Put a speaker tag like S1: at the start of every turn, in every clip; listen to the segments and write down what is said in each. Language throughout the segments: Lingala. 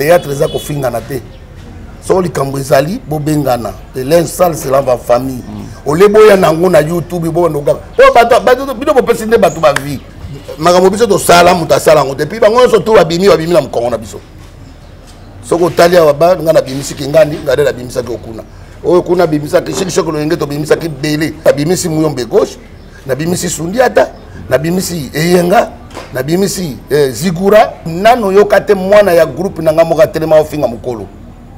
S1: Théâtre eza kofingana te. Soko likambo ezali, bobengana. Le linge sale se lave en famille. Ole boya nango na YouTube, bobanda kaka po bato bino bopesi nde bato bavie. Makambo biso tosala, moto asala yango te. Puis bango nyonso to babimi, babimi na mokongo na biso. Soki otali awa, ba nga nabimisi kingani, nga nde nabimisaki okuna oyo kuna, abimisaki shekisheke loyenge, tobimisaki bele, nabimisi muyombe gauche, nabimisi sundiata, nabimisi eyenga, nabimisi zigura. Nano oyoka te mwana ya groupe na nga moko atelema ofinga mokolo.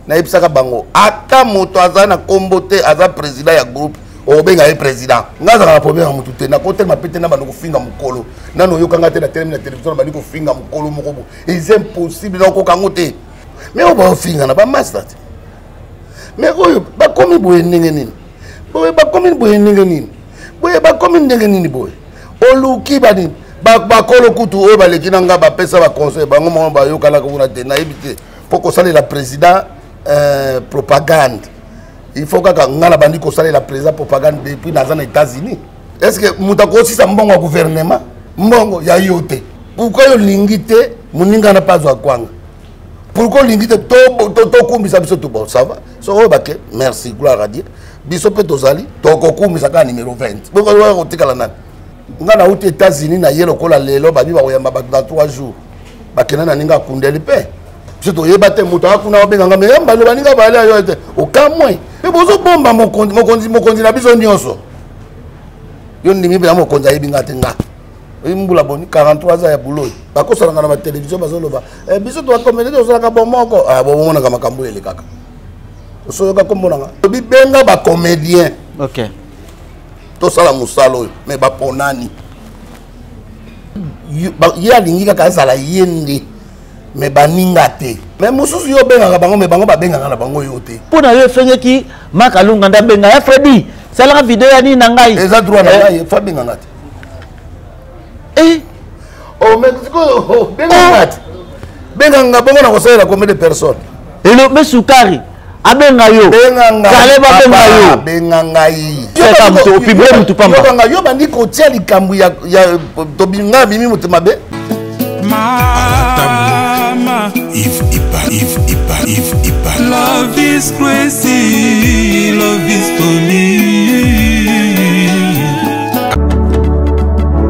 S1: Nayebisaka bango, ata moto aza na nkombo te, aza président ya groupe, obenga ye président. Nga azalaka na problème ya motu te. Nakotelema mpe te na bando kofinga mokolo. Nano oyokanga te natelemi na télévision na bandi kofinga mokolo moko bo. Eza impossible, nakokoka yango te. Mais oyo baofinga na bamaster te, mais oyo bakomi boye ndenge nini? Boye bakomi boye ndenge nini? Boye bakomi ndenge nini? Boye oluki banini? Bakolo kutu oyo baleki na nga bapesa baconseil, bango moko bayokanaka kuna te. Nayebi te mpo kosalela président propagande. Il faut kaka nga na bandi kosalela président propagande depuis naza na États-Unis. Est ce que moto akosisa mbongo ya gouvernement, mbongo ya yo te? Pourquoi yo olingi te moninga na mpe azwa kwanga? Pourquoi olingi te tokumbisa biso to? Bon, ça va. So oyo bake, merci, gloire à Dieu. Biso mpe tozali tokokumbisa kaka numéro 20. Bokoya kotikala nani? Nga nauti États-Unis na ye lokola lelo babi bakoyamba bato na 3 jours, bakenda na ninga akundeli mpe biso toyeba te. Moto akuna obenganga me yambalo baninga bale ayo te, okamwe mpe bozobomba mokonzi, mokonzi na biso nyonso. Yo ndimi mpenza mokonzi ayebi nga te? Nga oyi mbula boni? 43 ans ya boulot. Bakosalanga na batelevizio, bazoloba biso tobakomele, tosalaka bomoko. Ah, bomonaka makambo oyo elekaka, osoyoka kombo nanga bibenga bacomédien. Tosala mosala oyo, mais baponani. Ye alingi kaka azala ye nde, mais baninga te. Mais mosusu yo obengaka bango, mais bango babengaka na bango yo te.
S2: Mpo na yo efengeki Makalunga nde abenga ya Fredi, salaka video ya nini na ngai.
S1: Eza droit na ngai, fo abenganga te. Oh, mais sikoyo benganga te, benganga bongo na kosalela combien de personnes?
S2: Elombe Sukari abenga yo.
S1: Benganga.
S2: Kaleb abenga yo.
S1: Benga ngai.
S2: Seka moto opublie motu pamba.
S1: Yokanga yo bandi kotia likambo ya tobinga bimi moto mabe.
S3: Mama,
S4: Yves Ipa, Yves Ipa, Yves Ipa.
S3: Love is crazy, love is funny.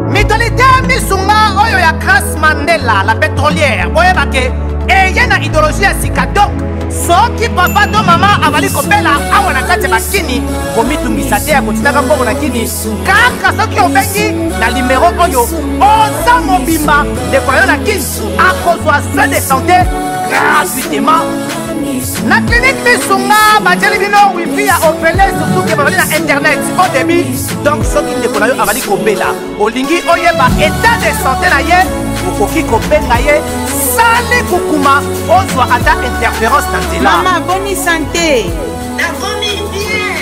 S5: Mutualité Misunga oyo ya Grace Mandela la pétrolière, boyebake eye na idéologie ya sika. Donc soki papa to mama azali kobela awa na kati ya bakini, komitungisa te ya kotindaka mbongo na kini. Kaka soki obengi na limero oyo, oza mobimba, ndeko na yo na kini akozwa soin de santé gratuitement na clinique Misunga. Batieli bino wifi ya ofele, surtout ke bazali na internet au débit. Donc soki ndeko na yo azali kobela, olingi oyeba état de santé na ye, okoki kobenga ye sali kukuma, ozwa ata interférence na nzela.
S6: Mama, boni santé? Nakomi bien.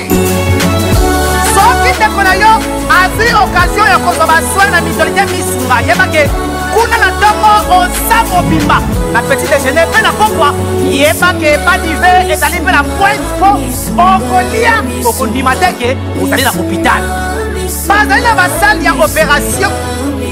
S5: Soki ndeko na yo azwi occasion ya kozwa basoin na mutualité Misunga, yebake kuna na ntongo oza mobimba na petit déjeuner mpe na pokwa. Yebake badive ezali mpe na pointe, mpo okolia, okondima te ke ozali na hôpital. Bazali na basale ya opération,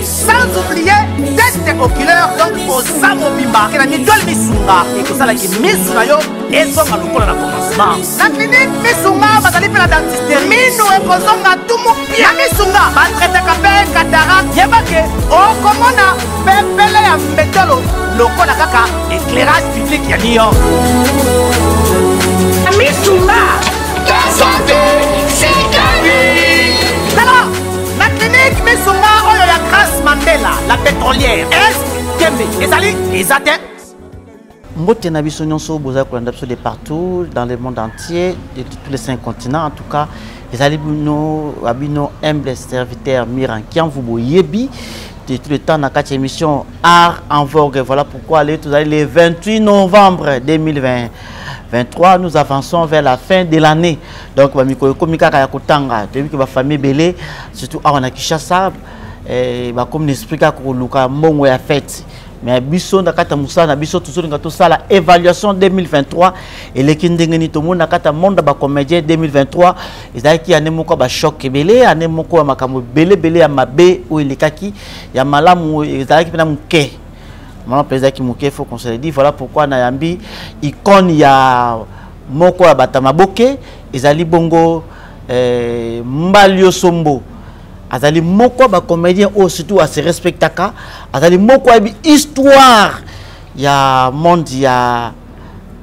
S5: sans oublier test oculaire. Donc oza mobimba ke na mutuelle Misunga, ekosalaki misu na yo ezonga lokola na commencement. Na clinique Misunga bazali mpe na dentiste, minu ekozonga tumu pia. Na Misunga batraitaka mpe cataracte. Yebake okomona pepele ya mbetolo lokola kaka éclairage public ya New York.
S6: Misunga, santé sikali.
S5: Tala na clinique Misunga oyo ya Grace Mandela la pétrolière, est tembe ezali eza te.
S2: Mbote na biso nyonso bozali kolanda biso de partout dans le monde entier, de tous les cinq continents. En tout cas, ezali bino abino humble serviteur Miran Kiamvu, boyebi de tout le temps na kati émission Art en Vogue. Voilà pourquoi aller tout le 28 novembre 2023, nous avançons vers la fin de l'année. Donc ba mikolo komi kaka ya kotanga, toyebi ke ba famille belé, surtout awa na Kinshasa, ba comme esprit kaka koluka mbongo ya fête. Mais biso na kati ya mosala na biso, tozolinga tosala évaluation 2023 eleki ndenge nini. Tomoni na kati ya monde ya bacomédien, 2023 ezalaki année moko ya bachoc ebele, année moko ya makambo ebele ebele ya mabe oyo elekaki, ya malamu ezalaki mpena moke. Malamu mpenza ezalaki moke, faut qu'on se le dit. Voilà pourquoi nayambi icône ya moko ya bato ya maboke, ezali bongo Mbalio Sombo. Azali moko ya bacomédien oyo surtout ase respectaka, azali moko ayebi histoire ya monde ya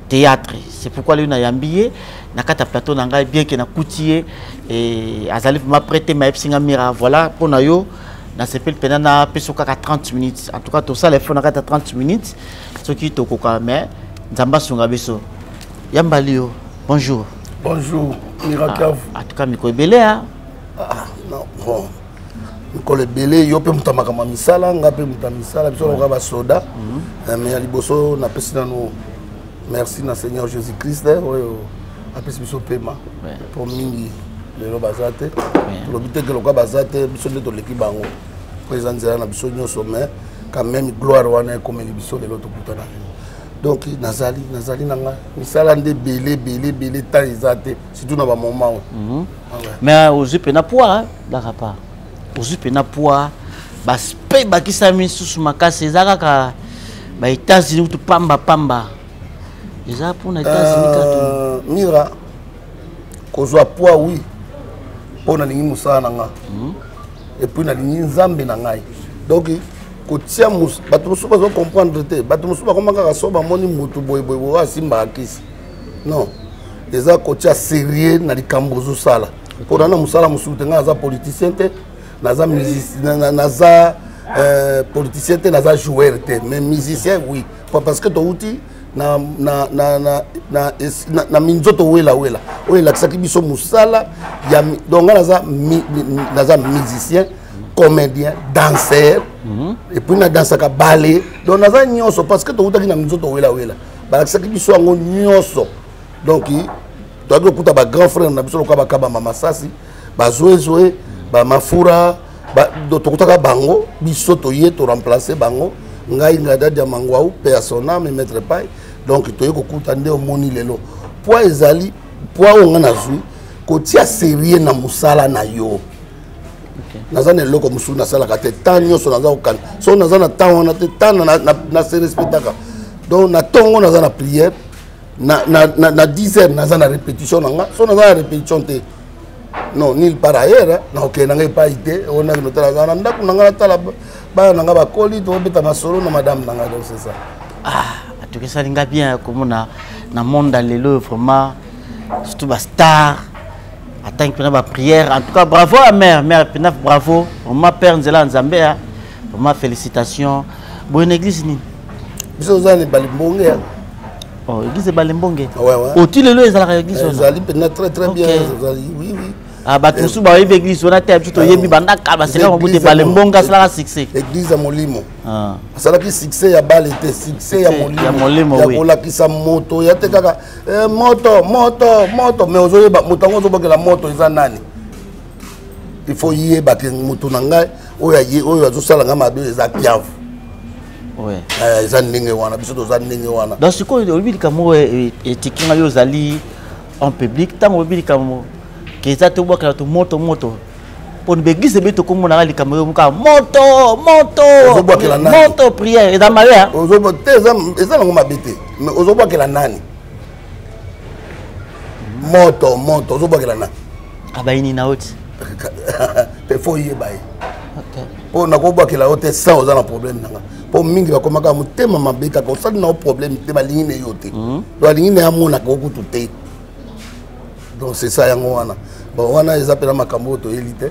S2: théâtre. C'est pourquoi lelo nayambi ye na kati ya plateau na ngai, bien ke nakuti ye azali vraiment prêt te, mayebisi nga Mira, voilà mpo na yo nasepeli mpena napesa kaka 30 minutes. En tout cas tosala effort na kati ya 30 minutes soki tokoka, mais Nzambe asunga biso. Ya Mbalio, bonjour.
S1: Bonjour Mira Kiavu.
S2: Ah, en tout cas mikolo ebele a.
S1: Ah, non, bon, mikolo ebele, yo mpe moto ya makambo ya misala, nga mpe moto ya misala, biso lokola basoda. Mais ya liboso napesi nano merci na Seigneur Jésus Christ oyo apesi biso pema, mpo mingi lelo baza te. Tolobi te ke lokola baza te, biso nde toleki bango, mpo eza nzela na biso nyonso, mais quand même gloire wana ekomeli biso lelo tokutana. Donc nazali na nga misala nde ebele ebele ebele, temps eza te, surtout na bamoment oyo.
S2: Mais ozwi mpena poids dakapa, ozwi mpena poids, baspe bakisami lisusu makasi, eza kaka ba États-Unis kutu pamba pamba, eza mpona États-Unis kaka.
S1: Mira, kozwa poids, oui, mpo nalingi mosala na nga et puis nalingi Nzambe na ngai. Donc kotia bato mosusu bazo comprendre te, bato mosusu bakoma kaka so bamoni motu boyeboye boye asimbaka kisi. Non, eza kotia sérieux na likambo ozosala, mpo na mosala mosusu te. Ngai naza politicien te, naza naza politicien te, naza joueur te, mais musicien oui, parce que touti na minzoto welawela oyo elakisaki biso mosala ya. Donc ngai naza musicien, comédien, danseur et puis nadansaka ballet. Donc naza nyonso, parce que toutaki na minzoto welawela, balakisaki biso yango nyonso. Donc toyaki kokuta bagrand frère na biso lokola bakabamba masasi, bazwezoe, bamafura, tokutaka bango, biso toye toremplace bango. Ngai Ngadadi ya Mangwau, pe ya son âme, maître pai. Donc toye kokuta nde omoni lelo poids ezali poids oyo ngai nazwi, kotia sérieux na mosala na yo. Naza na eloko mosusu nasalaka te, temps nyonso naza kokana. So naza na temps wana te, temps na se respectaka. Donc na ntongo naza na prière, na 10 heures naza na répétition na nga. So naza na répétition te, non, nulle part ailleurs nakokende na ngai epai te. Oyo nakende otala, aza na ndako na ngai, natala bana na ngai bakoli, tobeta masolo na madame na ngai. Donc c'est ça.
S2: Ah, en tout cas esali nga bien komona na monde ya lelo, vraiment, surtout bastar atangi mpena baprière. En tout cas bravo à mère, mère mpena bravo, vraiment, père nzela ya Nzambe, vraiment félicitations. Boye na église nini?
S1: Biso toza na Ebale Mbonge.
S2: Oh, église Ebale Mbonge.
S1: Ouais.
S2: Oti lelo ezalaka église wana?
S1: Ezali mpena très très bien, ezali, oui.
S2: Ah, bato mosusu bayebi église wana te, biso toyebi bandaka baselaka mobutu, Ebale Mbonge asalaka succès.
S1: Église ya molimo. Asalaki succès ya bale te, succès ya molimo, ya kolakisa moto ya te kaka moto moto moto, mais ozoyeba moto yango ozobokela moto eza nani. Il faut yeba ke moto na ngai oyo oyo azosala ngai mabe eza Kiavu. Eza ndenge wana, biso toza ndenge wana.
S2: Donc sikoyo olobi likambo oyo etiki ngai, yo ozali en public, ntango olobi likambo ke eza te obwakela to moto moto, mpona baeglise ebele tokomonaka likambo oyo kaka moto moto moto, prière eza mabe.
S1: Te, eza nango mabe te, mais ozobwakela nani moto moto? Ozobwakela nani?
S2: Abayini na yo ti.
S1: Te, faut yeba ye, mpo nakobwakela yo te sans oza na problème nanga, mpo mingi bakomaka motema mabe kaka osali na yo problème te, balingi na yo te, donc balingi na ye amonaka okutu te. Donc c'est ça, yango wana. Bon, wana eza mpena makambo oyo toyeli te.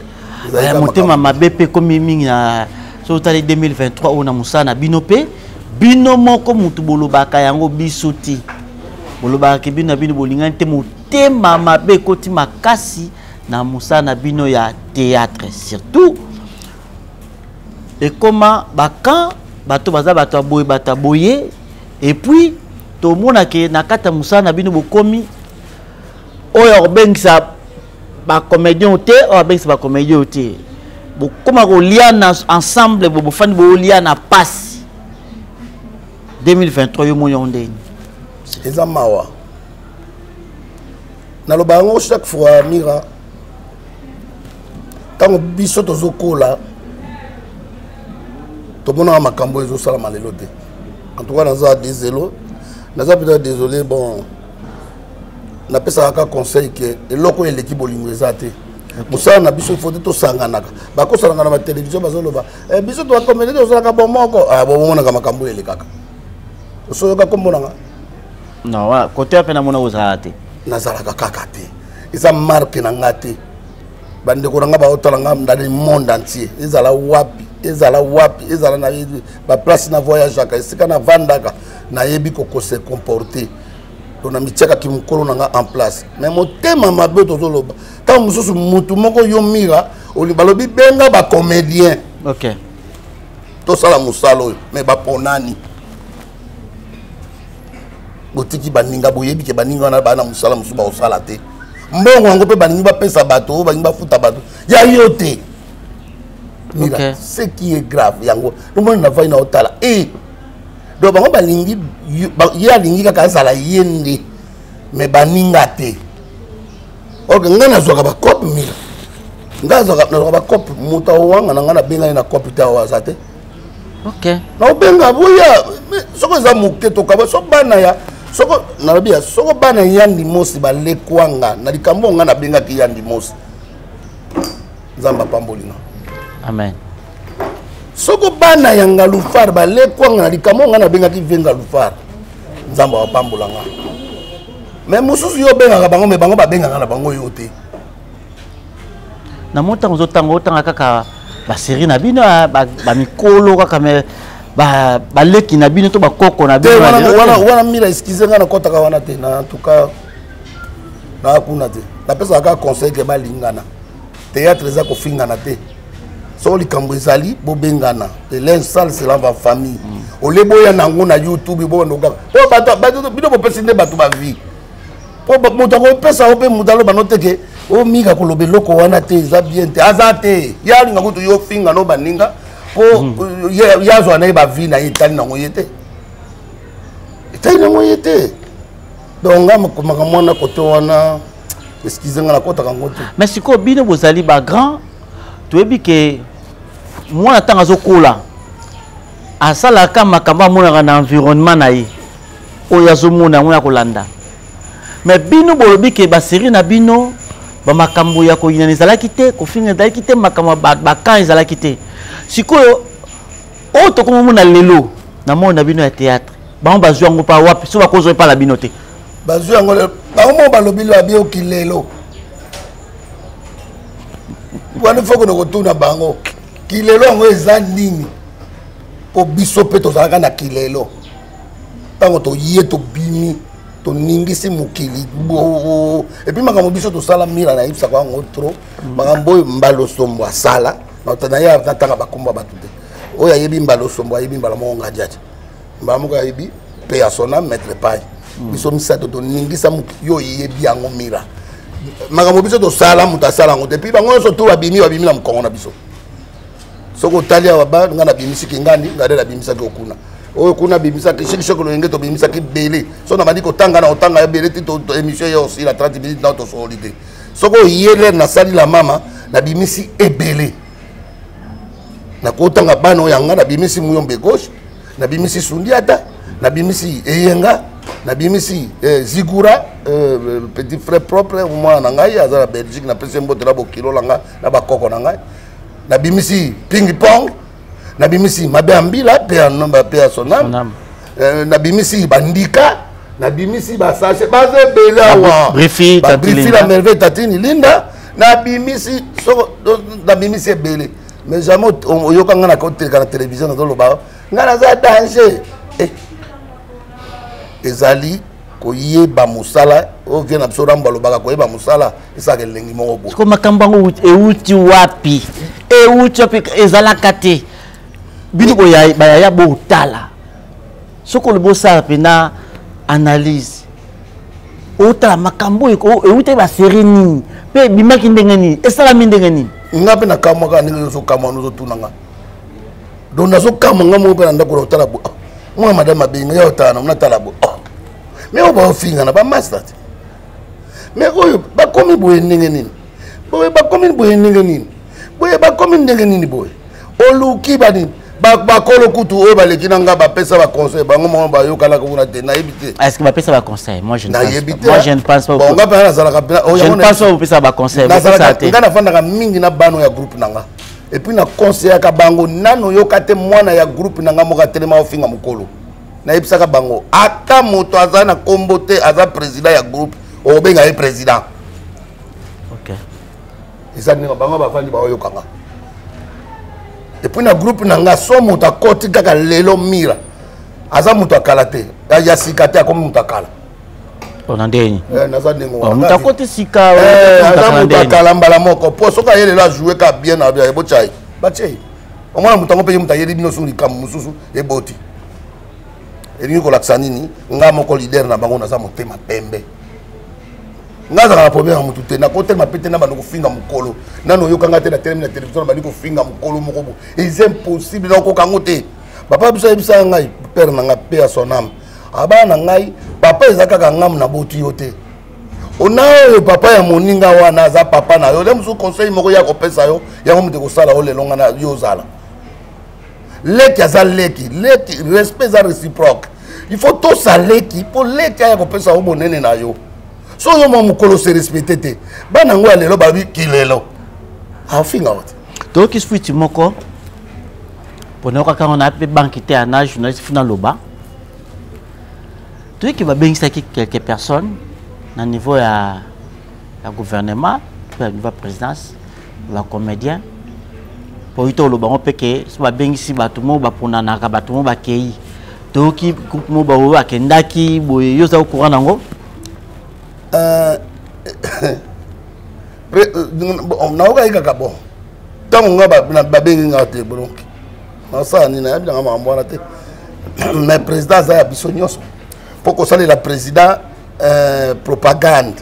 S2: Motema mabe mpe ekomi mingi na soki otali 2023 oyo na mosala na bino, mpe bino moko motu bolobaka yango, biso te bolobaka ke bino na bino bolingani te. Motema mabe ekoti makasi na mosala na bino ya théâtre, surtout ekoma bakan bato baza bato ya boye, bato ya boye. Et puis tomonake na kati ya mosala na bino bokomi oyo akobengisa bacomédien te, oyo abengisa bacomédien te, bokóma kolia na ensemble, bofandi bolia na pasi. 2023 yo moni yango ndeni?
S1: Eza mawa, naloba yango chaque fois, Mira. Ntango biso tozokola, tomonaka makambo ezosalama lelo te. En tout cas naza désolé, naza peut-être désolé. Bon, napesaka kaka conseil ke eloko oyo eleki bolingo eza te. Mosala na biso, ifo te tosanganaka. Bakosalanga na batelevizio, bazoloba eh, biso toakomele, tosalaka bomoko. Ah, bomonaka makambo oyo elekaka, osoyoka nkombo nanga.
S2: Non, wana kote mpe namona ozalaka te.
S1: Nazalaka kaka te, eza marke na nga te. Bandeko na nga baotala nga dans le monde entier, ezala wapi, ezala wapi, ezala na baplace na voyageaka, esika navandaka, nayebi kokose comporter. To na mitiakaki mokolo na nga en place. Mais motema mabe, tozoloba ntango mosusu mutu moko yo mira balobi benga bacomédien. Tosala mosala oyo, mais baponani, botiki baninga. Boyebi ke baninga wana baa na mosala mosusu, bakosala te. Mbongo yango mpe balingi bapesa bato oyo balingi bafuta bato ya yo te, mira. Ce qui est grave, yango nomoni navai na otala e. Donc bango balingi ye, alingi kaka azala ye nde, mais baninga te. Ok, ngai nazwaka bacope, mira. Ngai nazwaka bacope. Moto awanga na ngai, nabengani na cope te, awa aza te. Naobenga boya soko eza moke, tokaba so bana ya soko nalobi ya soko bana yandi mosi balekwanga na likambo oyo ngai nabengaki yandi mosi. Nzambe apamboli nga.
S2: Amen.
S1: Soko bana ya ngalufar balekwanga na likambo oyo ngai nabengaki ve ngalufar, Nzambe apambola nga. Mais mosusu yo obengaka bango, mais bango babengaka na bango yo te.
S2: Na mo ntango ozotanga, otanga kaka basérie na bino, bamikolo kaka, mais baleki na bino to bakoko na
S1: te.
S2: Bino
S1: wana,
S2: ya lelo
S1: wana,
S2: te.
S1: Wana mira, excuse nga, nakɔtaka wana te. Na en tout cas naa kuna te. Napesaka kaka conseil ke balingana. Théâtre eza kofingana te. Soko likambo ezali, bobengana. Le linge sale se lave en famille. Ole boya nango na YouTube, bobanda kaka po bato bino bopesi nde bato bavie, po moto akopesa yo mpe moto aloba no te ke omika koloba eloko wana te, eza bien te. Aza te, ye alinga kutu yo finga no baninga mpo ye azwa na ye bavie na ye. Etali nango ye te, etali nango ye te. Donc nga makambo wana, kote wana, excuse nga, nakotaka yango te.
S2: Mais sikoyo bino bozali bagrand, toyebi ke mwana ntango azokola asalaka makambo amonaka na environnement na ye, oyo azomona yango ya kolanda. Mais bino bolobi ke basérie na bino, bamakambo ya koyinana ezalaki te, kofinga ezalaki te, makambo ya bakan ezalaki te. Sikoyo oyo tokomomona lelo na moi na bino ya théâtre, bango bazwi yango mpa wapi? So bakozwa epa na bino te.
S1: Bazwi yango bango moko, balobi lo abioki lelo wana. Fo kende kotuna bango kilelo yango eza nini, mpo biso mpe tozalaka na kilelo. Ntango toye, tobimi, toningisi mokili et puis makambo biso tosala, mira, nayebisaka yango trop. Makambo oyo Mbala Osombo asala na ye, natanga bakombo ya bato te. Oyo ayebi Mbala Osombo ayebi mbala moko Ngadiadia, mbala moko ayebi mpe ya sona maître pai. Biso misato toningisa. Yo oyebi yango, mira. Makambo biso tosala, moto asala yango te. Puis bango nyonso tu babimi, babimi na mokongo na biso. Soki otali awa, ba ngai nabimisiki ngani, ngai nde nabimisaki okuna oyo kuna, abimisaki shekisheke loyenge, tobimisaki bele. So nabandi kotanga na kotanga ebele ti émission ye osila 30 minutes na tosoli te. Soki oyele nasali la mama, nabimisi ebele. Nakotanga bana oyo yanga nabimisi: Muyombe Gauche, nabimisi Sundiata, nabimisi Eyenga, nabimisi Zigura, petit frère propre, mwana na ngai aza na Belgique, napesi ye mbote na bokilo na ngai na bakoko na ngai. Nabimisi Ping Pong, nabimisi Mabe ya Mbila mpe ya nomba mpe ya sonam. Nabimisi bandika, nabimisi basashe, baza ebele awa.
S2: Brifi,
S1: Babrifi
S2: Tati
S1: la
S2: Linda.
S1: merveille, Tatini Linda, nabimisi soko nabimisi ebele. Mais jamais oyoka ngai nakoteleka na télévision, nazoloba ngai naza danger. Ezali koyeba mosala oyo vie na biso. Rambo alobaka koyeba mosala esalaka elengi moko boye.
S2: Sikoyo makambo yango euti wapi? Euti wapi? Ezalaka te. Bino bayaya, botala, soki olobi osala mpena analyse, otala makambo oyo eutaki basérie nini mpe ebimaki ndenge nini, esalami ndenge nini?
S1: Nga mpe nakamwaka ndenge ozokamwa, ozotuna nga. Donc nazokamwa nga moko mpe na ndako na otala bo, ah, mwana madame abenga ya otala na natala bo, oh. Mais oyo baofinga na bamaster te, mais oyo bakomi boye ndenge nini? Boye bakomi boye ndenge nini? Boye bakomi ndenge nini? Boye oluki banini? Bakolo kutu oyo baleki na nga bapesa baconseil, bango moko bayokanaka kuna te, nayebi te.
S2: Est ce que bapesa baconseil? Moi je ne pense
S1: Nayebi
S2: pas.
S1: te.
S2: Moi je ne pense pas.
S1: Bon, nga mpe nazalaka mpe oh,
S2: Je
S1: yango
S2: ne pense pas bopesa baconseil, bopesa
S1: Nazalaka
S2: te.
S1: nga nafandaka mingi na bano ya groupe na nga, et puis naconseillaka bango. Nano yoka te mwana ya groupe na nga moko atelema ofinga mokolo. Nayebisaka bango, ata moto aza na nkombo te, aza président ya groupe, okobenga ye président. Eza ndenge bango bafandi, baoyokanga. Et puis na groupe na nga, so moto akoti kaka lelo, mira aza moto akala te, ya sika te, akomi moto akala.
S2: Ona ndeni?
S1: Eh, naza ndenge
S2: Oh,
S1: wana.
S2: moto akoti sika,
S1: Eh,
S2: moto
S1: aza
S2: akala
S1: moto
S2: ndeni.
S1: akala mbala moko, mpo soki aye lelo, ajoue ka bien na ebotya ye, batie ye. Omwana moto yango mpe ye moto ayeli bino su likambo mosusu eboti. Elingi kolakisa nini? Nga moko leader na bango, naza motema pembe. Nga azalaka na problème ya motu te. Nakotelema mpe te na bando kofinga mokolo. Nano oyokanga te natelemi na télévision na bandi kofinga mokolo moko bo. Eza impossible, nakokoka yango te. Papa biso ayebisaka ngai, père na nga, paix à son âme, abana na ngai, papa eza kaka ngamu naboti yo te. Ona oyo papa ya moninga wana aza papa na yo le mosusu, conseil moko ya kopesa yo, yango moto ekosala yo lelo nga na yo ozala leki. Aza leki, leki, respect eza réciproque. Il faut tosa leki mpo leki aya kopesa yo bonene na yo. So yo mwa mokolo se respecte te, bana yango ya lelo babi kilelo afinga yo te.
S2: Toyoki fuite moko mpona yokaka yango na mpe banki te ana journaliste funa loba. Toyoki babengisaki quelques personnes na niveau ya gouvernement mpe ya niveau ya présidence, bacomédien, po yo toloba yango mpe ke so babengisi bato moko baponanaka, bato moko bakei. Toyoki groupe moko baoyo bakendaki boye. Yo oza au courant nango?
S1: Bon, naokaki kaka. Bon, ntango nga babengi nga te, donc nasala nini? Nayebi nanga makambo wana te. Mais président aza ya biso nyonso. Mpo kosalela président propagande,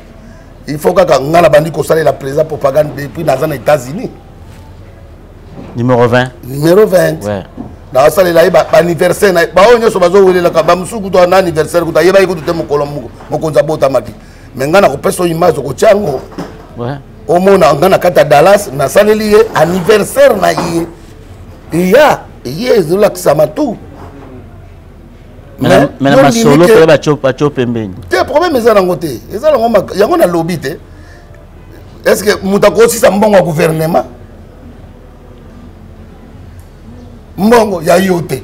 S1: il faut kaka nga na bandi kosalela président propagande depuis naza na États-Unis.
S2: Numéro 20.
S1: Numéro 20. Nasalela ye baanniversaire na ye. Baoyo nyonso bazowelelaka, bamosusu kutu na anniversaire kutu ayebaki kutu te mokolo mokonzi abotamaki. Mais ngai nakopesa oyo image, okotia yango. Omona nga na kati ya Dallas, nasaleli ye anniversaire na ye, eya ye ezolakisama tu.
S2: Mais na masolo mpe batio pembeni.
S1: Te, problème eza nango te, eza nango yango nalobi te. Est ce que moto akosisa mbongo ya gouvernement, mbongo ya yo te?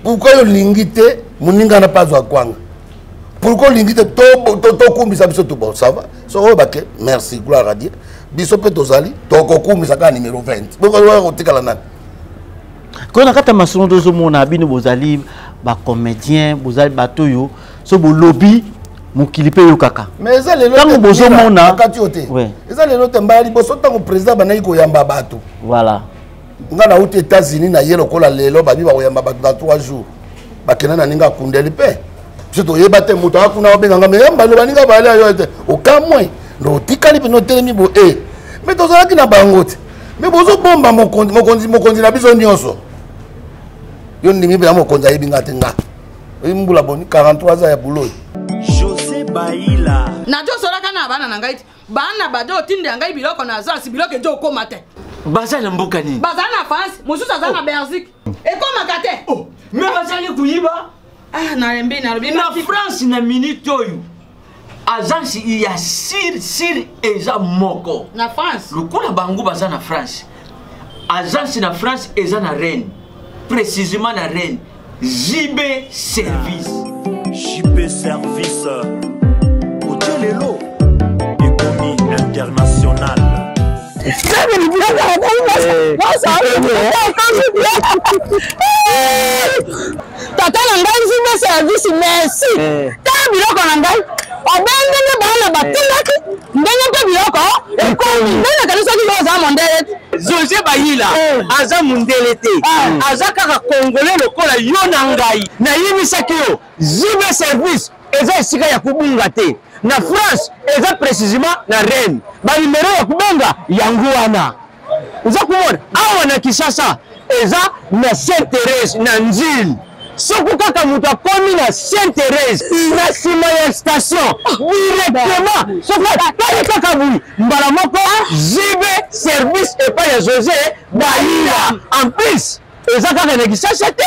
S1: Pourquoi yo olingi te moninga na mpe azwa kwanga? Pourquoi olingi te tokumbisa biso tu? Bon, ça va. So oyo bake, merci, gloire à Dieu. Biso mpe tozali tokokumbisa kaka numéro 20. Bokoya kotikala nani?
S2: Koyo na kati ya masolo, tozomona bino bozali bacomédien, bozali bato oyo so bolobi, mokili mpe eyokaka.
S1: Mais eza lelo
S2: Ntango
S1: te,
S2: bozomona
S1: na kati yo te. Eza lelo te. Mbala liboso ntango président bandaki koyamba bato, nga nauti États-Unis na ye lokola lelo babi bakoyamba bato na 3 jours, bakenda na ninga akundeli mpe biso toyeba te. Moto akuna obenganga, me yamba loba ninga bale ayo te, okamwe ndo otikali mpena otelemi bo e. Me tozalaki na bango te. Me bozobomba mokonzi, mokonzi, mokonzi na biso nyonso. Yo ndimi mpena mokonzi ayebi nga te. Nga oyi mbula boni? 43 ans ya bulo.
S7: José Baila.
S6: Nazosolaka na bana na ngai ti bana bado otindela ngai biloko na agence, biloko ezo okóma te.
S7: Baza na mboka nini?
S6: Baza na France, mosusu aza na Belgique, ekómaka te.
S7: Oh, me bazali koyiba.
S6: Ah, nalembi, nalobi.
S7: Na France, na minute oyo, agence ya sir sir eza moko.
S6: Na France.
S7: Lokola bango baza na France, agence na France eza na Rennes, précisément na Rennes, JB Service.
S8: JP Service otie lelo ekomi international.
S9: Tata na ngai, nzimbe service, merci. Tala biloko na ngai obe ndenge bana batindaki, ndenge mpe biloko ekomi. Ndenge nakanisaki yo oza mondele te.
S7: José Bayila aza mundele te, aza kaka congolais lokola yo na ngai. Nayebisaki yo, JB Service eza esika ya kobunga te. Na France, eza précisément na Rennes. Banimero ya kobenga yango wana oza komona awa. Na Kinshasa, eza na Sainte Thérèse, na Nzile. Soki kaka moto akomi na Sainte Thérèse na nsima ya station directement, soki atali kaka boye mbala moko JB service epai ya José Bayila. En plus eza kaka na Kinshasa te,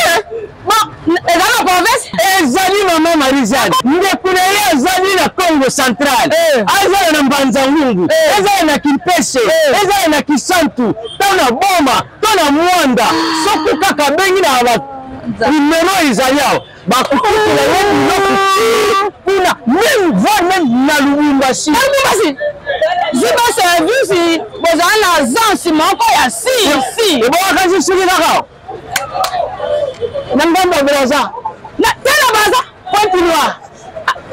S9: bon eza na province
S7: ezali mama Marie-Jeanne ndeko na ye azali na Congo central, azala na Mbanza-Ngungu, ezala na Kimpese, ezala na Kisantu to na Boma to na Mwanda, soki kaka abengi na ba numero ezali awa, bakokutela ye biloko ti kuna, meme voire meme na Lubumbashi.
S9: Lubumbashi ziba service bozala na agence moko ya si si
S7: ebongaka soki kaka na ngambo ya Brazza
S9: na tala Brazza
S7: Pointe Noire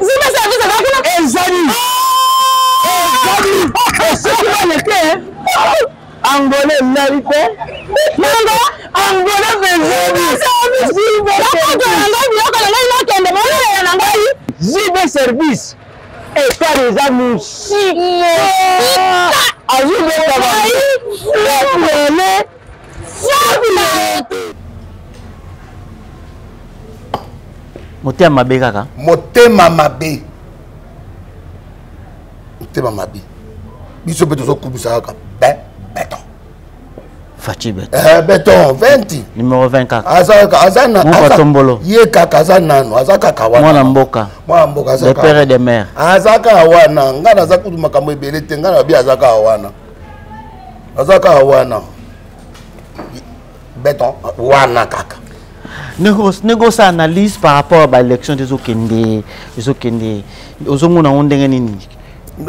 S9: ziba service eza kuna
S7: ezali ezali soki baleke Angola elali te
S9: nanga
S7: Angola
S9: biloko na ngai nakende bolelela na ngai
S7: JB service etali eza mosika azobeta bango
S2: motema mabe kaka
S1: motema mabe motema mabe biso mpe tozokumisa kaka be beton
S2: Fatshi beton
S1: eh, beton 20
S2: numéro 20 kaka
S1: aza aza na
S2: Moko tombolo
S1: ye kaka aza nano aza kaka wana
S2: mwana mboka
S1: mwana mboka aza
S2: le père et de mère
S1: aza kaka wana ngai naza kutu makambo ebele te ngai nabi aza kaka wana aza kaka wana beton wana kaka
S2: ndenge osala analyse par rapport ya baélection nde ezokende ezokende ozomona yango ndenge nini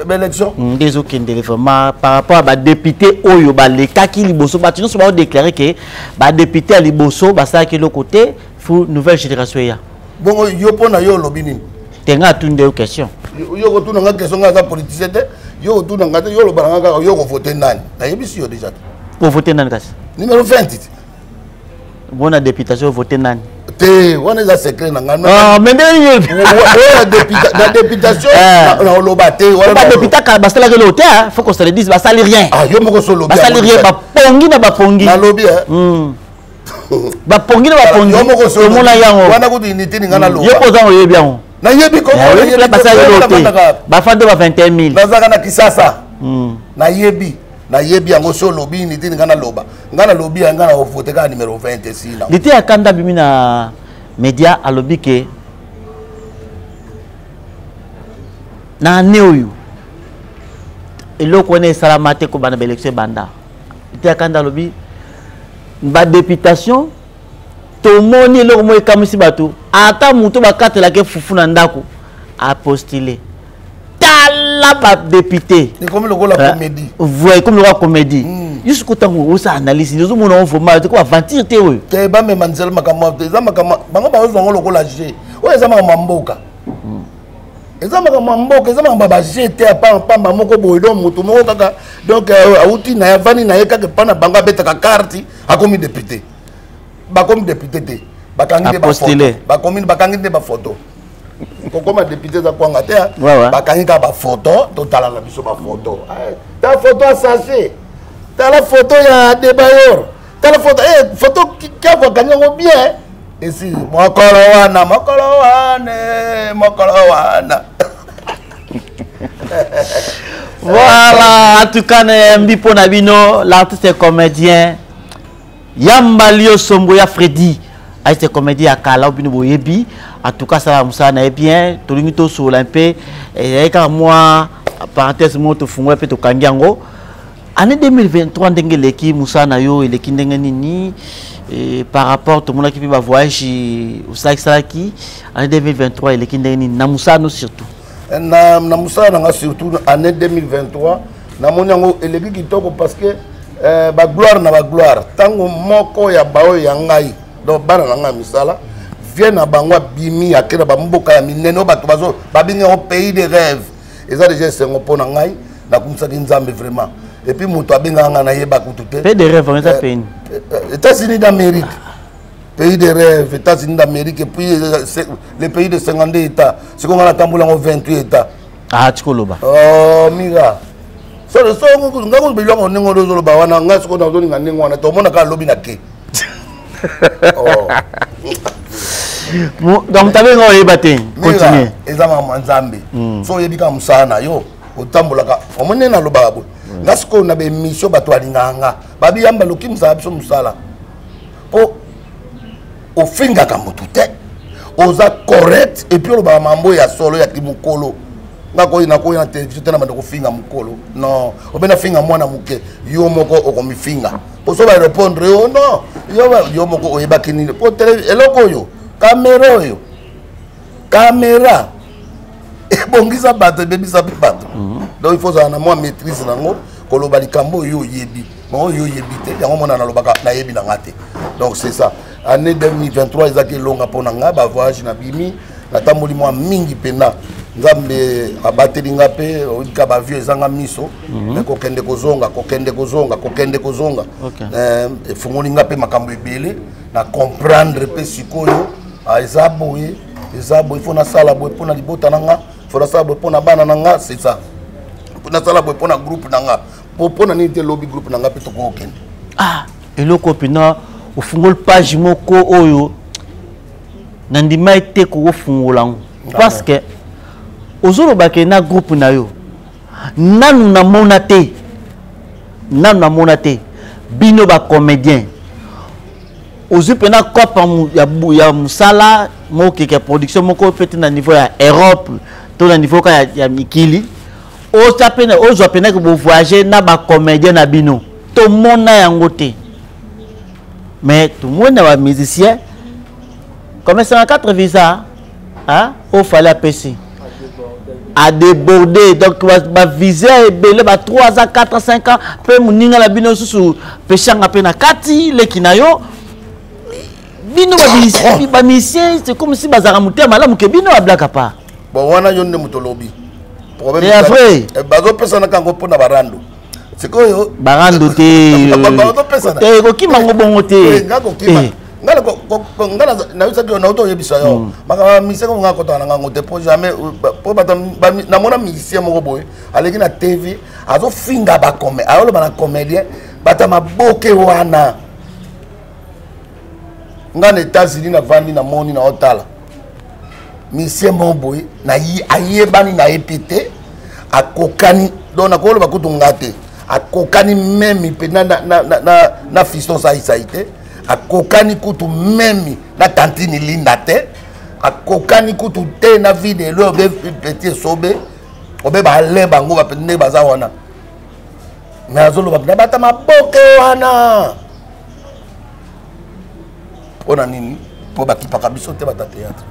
S1: baélection
S2: nde ezokendele vraiment par rapport ya badepute oyo balekaki liboso bato nyonso baodeklare ke badepute ya liboso basalaki eloko te fu nouvelle génération eya
S1: bongo yo mpo na yo olobi nini
S2: te nga atuni yo question
S1: yo kotuna nga question nga aza politicien te yo kotuna nga te yo oloba na nga kaka yo kovote nani nayebisi yo déjà te
S2: ovote nani kasi
S1: numéro 20 te
S2: bona députation ovote nani
S1: te wana eza secret na ngai
S2: ah, mais ndenge nini
S1: na députation na oloba te
S2: badepute kala basalaki eloko te faut qu'on se le dise basali rien
S1: ah, yo moko so olobi
S2: basali rien bapongi na bapongi
S1: nalobi
S2: bapongi na bapongi omona yango
S1: wana kutu unité ninga naloba
S2: yo mpo oza oyebi yango
S1: nayebi
S2: basali eloko te bafandi ba 21 000
S1: nazalaka na kisasa nayebi nayebi yango so olobi unité ninga naloba nga nalobi ya nga na ovote kaka numero 20 esila
S2: lite ya kanda abimi na média alobi ke na année oyo eloko wana esalama te kobanda baélection ebanda lite ya kanda alobi badeputation tomoni eloko moko ekamwisi bato ata moto bakatelaki fufu na ndako apostule tala badepute
S1: ekomi lokola comédie
S2: voi ekomi lokola comédie jusqu'au ntango osala analyse ozomona ngo vraiment te ko aventure te oyo
S1: te bamema nzela makambo eza makambo bango bazozwa yango lokola jeu oyo eza makambo ya mboka eza makambo ya mboka eza makambo ya baje te ya pamba moko boye donc moto moko kaka donc awuti na ye avandi na ye kaka epa na bango abetaka carte akomi député bakomi député te bakangi nde bafoto bakomi bakangi nde bafoto kokoma député eza kwanga te bakangi kaka bafoto totala na biso bafoto ta foto ya sachet tala foto ya debayor tala foto foto kiako akangi yango bien esi mokolo wana mokolo wana mokolo wana
S2: voilà en tout cas nayambi mpo na bino l'artiste comédien yamba lio sombo ya Freddy artiste comédien ya kala bino boyebi en tout cas asala mosala na ye bien tolingi tosolola mpe ezali kaka mwa parenthèse moko tofungola mpe tokangi yango année 2023 ndenge eleki mosala na yo eleki ndenge nini et par rapport tomonaki mpe bavoyage osalakisalaki année 2023 eleki ndenge nini na mosala no surtout
S1: na, na mosala na nga surtout année 2023 namoni yango eleki kitoko parce que eh, bagloire na bagloire ntango moko ya baoyo ya ngai donc bana na ngai ya misala vie na bango abimi ake na bamboka ya minene oyo bato bazo babengi yango pays de rêve eza deja esengo mpo na ngai nakumisaki nzambe vraiment et puis moto abengaka ngai nayeba kutu te
S2: pays de rêve eza pays
S1: États-Unis d'Amérique pays de rêve États-Unis d'Amérique et puis le pays de 52 états sikoyo ngai natambola yango 28 états
S2: ah tikoloba
S1: oh mira so so ngai kutu biloko ndenge oyo ozoloba wana ngai sikoyo nazolinga ndenge wana tomonaka alobi na ke. Oh.
S2: Donc moto abenga oyeba te. Continue.
S1: Eza makambo ya Nzambe. So oyebi kaka mosala na yo, otambolaka, omoni nde nalobaka boye. Nga sikoyo na baémission, bato balingaka nga, babiyamba loki mosala biso mosala, mpo ofingaka motu te, oza correct, et puis olobaka mambo ya solo ya kimokolo. Nga koyi nakoyi na télévision te na banda kofinga mokolo, non. Obe nafinga mwana moke, yo moko okomifinga, mpo so barépondre yo, non, yo moko oyebaki nini, mpo eloko oyo, kamera oyo, kamera ebongisa bato, ebebisa mpe bato. Donc il faut ozala na mwa maîtrise nango, koloba likambo oyo oyebi, ma oyo oyebi te. Yango mona nalobaka nayebi na nga te. Donc c'est ça, année 2023 ezaki elonga mpo na nga. Bavoyage nabimi, natamboli mwa mingi mpena. Nzambe abateli nga mpe oyika bavio ezanga miso. Me kokende kozonga, kokende kozonga, kokende kozonga, efungoli nga mpe makambo ebele na comprendre mpe sikoyo. Eza boye, eza boye, fo nasala boye mpo na libota na nga, fo nasala boye mpo na bana na nga, c'est ça, fo nasala boye mpo na groupe na nga, mpo na nini te, lobi groupe na nga mpe tokokende.
S2: Ah, eloko mpena ofungoli page moko oyo nandima ete kokofungola yango, parce que ozolobake na groupe na yo, nanu namona te, nanu namona te. Bino bacomédien, ozwi mpena cope ya mosala moko keke ya production moko pe te na niveau ya Europe to na niveau ka ya mikili, oza pene ozwa pene ke bovoyage na bacomédien na bino, tomona yango te. Mais tomoni na bamusicien comme 54 visa, hein, oyo Fally apesi adébordé, donc bavisa ebele ba 3 ans, 4 ans, 5 ans. Mpe moninga na bino lisusu peshanga mpe na kati leki na yo. Bino bamusicien, c'est comme si bazalaka motema malamu ke bino bablaka pa.
S1: Bon, wana yo nde moto olobi.
S2: C'est vrai.
S1: Bazopesanaka yango mpona barando sikoyo.
S2: Barando te.
S1: Bazopesana.
S2: Te, kokima yango bongo te.
S1: Nga kokima, nga nayebisaki yo, nauta oyebisa yo makambo ya musicien. Nga akotaka na ngango te, po jamais, po bato namona musicien moko boye aleki na TV, azofinga bacomé, ayoloba na comédien, bato ya maboke wana. Nga na États-Unis navandi, namoni, naotala musicien moko boye, ayebani na ye mpe te, akokani, donc nakoloba kutu nga te, akokani meme mpe na Fiston Saisai te, akokani kutu meme na tantine Linda te, akokani kutu te na videlo obe petit esobe obe bale bango bape ndenge baza wana. Me azoloba na bata maboke wana mpo na nini? Mpo bakipaka biso te, bata théâtre.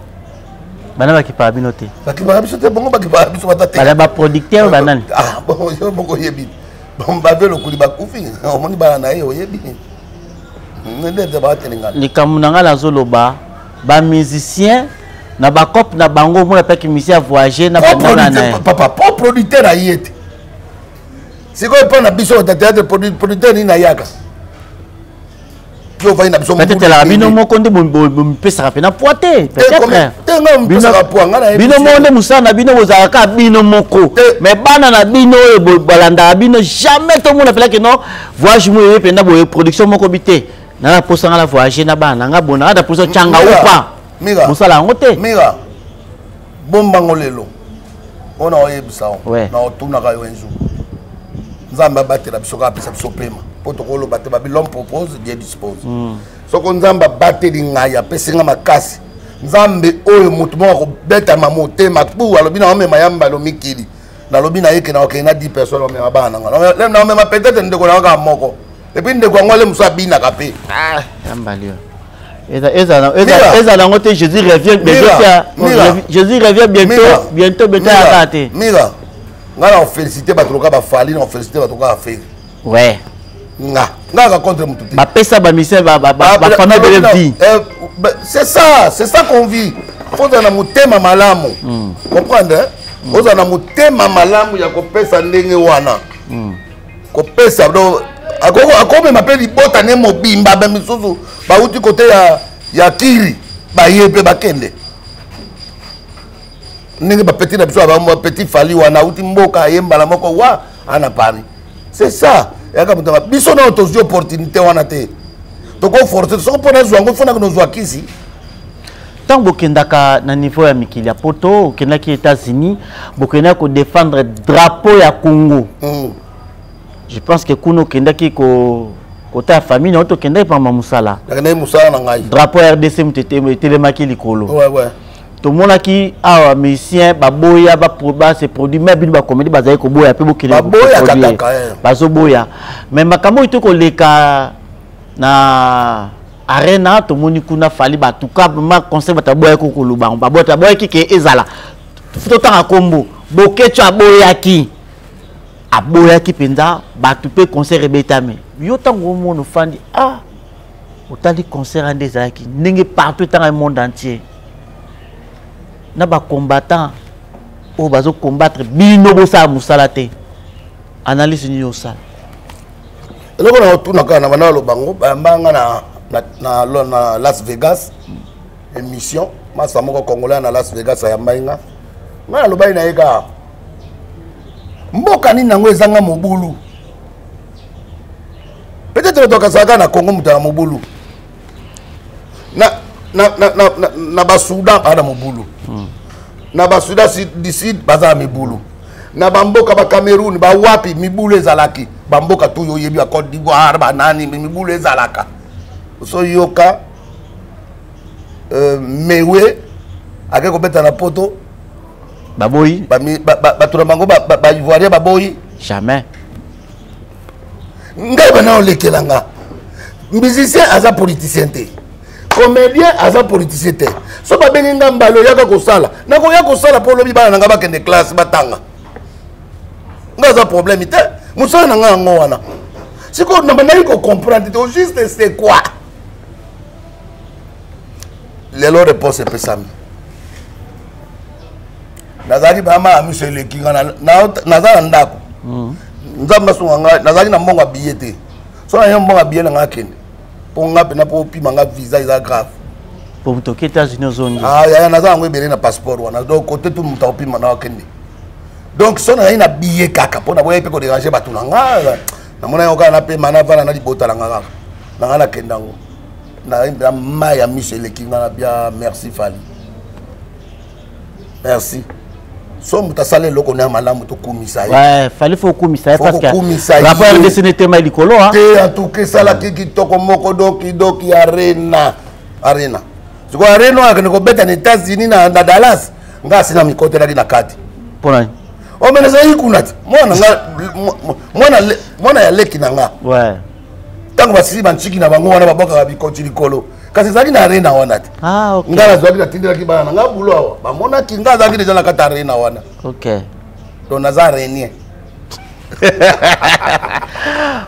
S2: Bana bakipaka bino te?
S1: Bakipaka biso te, bongo bakipaka biso bata te.
S2: Bana baproducteur banani?
S1: Ah bon, yo moko oyebi. Bon, babe lokuli bakufi, omoni bana na ye, oyebi nde te batelengana.
S2: Likambo na ngai nazoloba, bamusicien na bacope na bango, omona mpaki musicien avoyage na bandana na ye.
S1: Papa, po producteur aye te. Sikoyo mpo na biso bata théâtre, producteur nini ayaka? Yo ovandi na biso.
S2: Peut-être elaka bino moko nde bomipesaka mpena poids te.
S1: Peut-être
S2: bino moko nde mosala na bino, bozalaka kaka bino moko, mais bana na bino oyo balandaka bino, jamais tomona mpena ke non, voyage mo eye mpenza boye, production moko bi te na na posa nga na voyage na bana na nga bona nga na posa tyanga upa mosala yango te.
S1: Mira, bombango lelo oyo na oyebisa o na otunaka yo un jour. Nzambe abatela biso kaka, apesa biso pema, mpo tokoloba te. Babi l'homme propose, Dieu dispose. Soko Nzambe abateli ngai, apesi nga makasi, Nzambe oyo motu moko akobetama motema pu alobi na omema ya mbalo mikili, nalobi na ye ke na okende na 10 personnes, omema bana na nga, na omema peut-être ndeko na kaka moko, et puis ndeko yango ale mosu abinaka mpe.
S2: Yambali oyo ezala yango te. Jésus revient bientôt, Jésus revient bientôt, bientôt, bientôt, ayaka te.
S1: Mira, nga na ofélicité bato loka baFally, na ofélicité bato loka baFerre. Nga nga kaka contre motu te.
S2: Bapesa bamisien, bafamille ebele vie.
S1: C'est ça, c'est ça qu'on vit. Faut ozala na motema malamu, comprendre, ozala na motema malamu ya kopesa ndenge wana, kopesa. Donc akomema mpe libota ne mobimba, ba misusu bauti kote ya kiri, baye mpe bakende ndenge bapeti na biso, bapeti Fally wana auti mboka, aye mbala moko wa ana Paris. C'est ça yaka moto biso nao tozwi opportunité wana te, tokoforce. Soko mpo nazwa yango, fo naki nozwa kisi.
S2: Ntango bokendaka na niveau ya mikili ya poto, okendaki États-Unis, bokendaki kodéfendre drapeau ya Congo. Je pense que kuna okendaki kota ya famille na yo, tokendaki pamba mosala.
S1: Nakendaki mosala na ngai.
S2: Drapeau ya RDC moto etelemaki likolo.
S1: Ouais, ouais.
S2: Tomonaki awa musicien baboya base produit, mais bino bacomédie bazali koboya mpe bokende
S1: Baboyaka
S2: koproduire.
S1: kaka, eh.
S2: Bazoboya, mais makambo oyo tokoleka na arena, tomoni kuna Fally batuka ma concert, bato aboyaki koloba, baboyaki, aboyaki ke ezala totanga nkombo Bokeco, aboyaki, aboyaki mpenza bato mpe concert ebetami. Yo ntango omona ofandi, ah, otali concert ande ezalaki ndenge partout, etanga monde entier na bacombattant oyo bazocombattre bino, bosala mosala te, analyse nini osala?
S1: Eloko na otuna kaka na banda baloba ngo, bayamba nga na Las Vegas, émission masa moko congolais na Las Vegas ayambai nga. Ngai nalobaki na ye kaka, mboka nini yango ezanga mobulu? Peut-être bato bakasaka na Congo moto ya mobulu na Basudan baa na mobulu, na Basudan du Sud baza na mibulu, na bamboka Bacameroun, bawapi mibulu ezalaki, bamboka tu oyo oyebi, ba Côte d'Ivoire, banani, mibulu ezalaka. Osoyoka mewe ake kobeta na poto?
S2: Baboyi.
S1: Bato na bango Baivoirien baboyi?
S2: Jamais.
S1: Ngai bana olekela nga, musicien aza politicien te, comédien aza politicien te. So babengi nga mbala, oyaka kosala, nakoya kosala mpo olobi bana na nga bakende classe, batanga. Nga aza problème te, mosala na nga yango wana. Sikoyo na bandaki kocomprendre te, au juste c'est quoi? Lelo réponse epesami. Nazalaki bama ya miso eleki nga, naza na ndako. Nzambe asunga ngai, nazalaki na mbongo ya billet te. So naye mbongo ya billet na ngai, akende mpo nga mpena mpo opima nga visa eza grave.
S2: Po moto oke États-Unis, ozongi.
S1: Ah, yaya, naza yango ebele na passeport wana, donc côté tout moto akopima na akende. Donc so nazali na billet kaka mpo naboyaki mpe kodéranger bato na nga, namona yango kaka napema, navanda na libota na nga kaka na nga, nakende yango na mai ya miso eleki nga na bia. Merci Fally, merci. So moto asala eloko na ya malamu, tokumisa ye.
S2: Ouais, Fally, faut okumisa ye.
S1: Faut
S2: parce que
S1: kokumisa ye.
S2: Rapport RDC netema likolo, ah.
S1: Te, en tout cas esalaki kitoko moko. Doki doki arena, arena sikoyo, arena oyo akende kobeta na États-Unis, na Dallas, nga asi na mikotelaki na kati.
S2: Mpona
S1: Ome nazalaki kuna te, mwana nga, mwana ya leki na nga. Ntango basili bantiki na bango wana, babwakaka bikoti likolo, kasi ezalaki na arena wana te.
S2: Ah, ok.
S1: Nga nazwaki, natindelaki bana na nga bulo awa, bamonaki nga azalaki deja na kati arena wana. Donc naza arénien.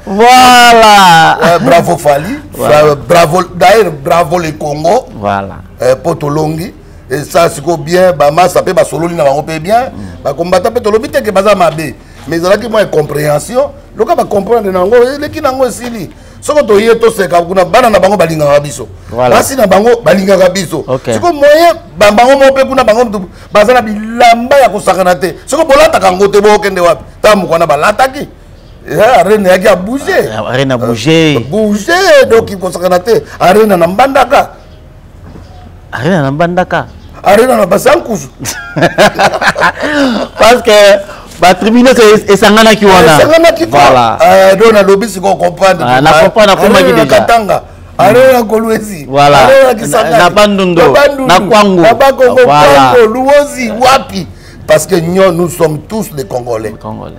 S2: Voilà.
S1: Bravo Fally.
S2: Voilà.
S1: Bravo, d'ailleurs bravo le Congo.
S2: Voilà.
S1: Po tolongi esa sikoyo bien, bamasa mpe basololi na bango mpe bien. Bakombata mpe, tolobi teke baza mabe, mais ezalaki mwa incompréhension loka bacomprendre na yango, eleki nango, esili. Soko toye toseka kuna, bana na bango balingaka biso.
S2: Voilà.
S1: Basi na bango balingaka biso. Siko moyen bango moko mpe kuna, bango mutu baza na bilamba ya kosakana te. Soko bolataka yango te, bookende wapi? Ntango moko wana balataki. Arena eyaki ya bouge.
S2: Arena bouge.
S1: Bouge, donc kosakana te, arena na Mbandaka.
S2: Arena na Mbandaka.
S1: Arena na Basankusu.
S2: Parce que batribu nyonso esanganaki wana.
S1: Esanganaki.
S2: Voilà.
S1: Donc nalobi sikoyo, comprendre.
S2: Ah, na comprendre, nakomaki
S1: Arena na
S2: déjà.
S1: Katanga, arena na Kolwezi,
S2: Voilà.
S1: arena na Kisangani,
S2: Na Bandundu,
S1: na Bandundu,
S2: na Kwango.
S1: na Bakongo.
S2: Voilà.
S1: Kwango, Luozi, wapi, parce que nyo, nous sommes tous des Congolais.
S2: Congolais.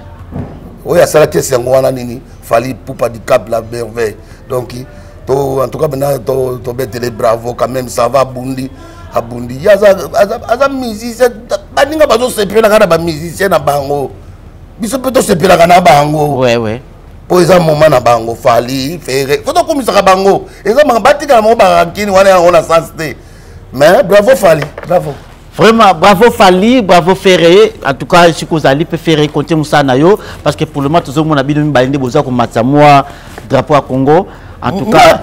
S1: Oyo asalaki esi yango wana nini, Fally Ipupa du Cap la merveille. Donc to, en tout cas maintenant to tobetele bravo quand même. Ça va, abundi, abundi. Ye aza musicien, baninga bazosepelaka na bamusicien na bango, biso mpe tosepelaka na bango.
S2: Ouais.
S1: Mpo eza moment na bango, Fally, Ferre, fo tokumisaka bango. Eza batikala bango barankini wana, yango na sens te. Mais bravo Fally, bravo.
S2: Vraiment, bravo Fally, bravo Ferré. En tout cas, si vous allez Ferré, compter mosala na yo, parce que pour le moment, tout le monde a bien balindé boza comme moi drapeau à Congo. En tout cas,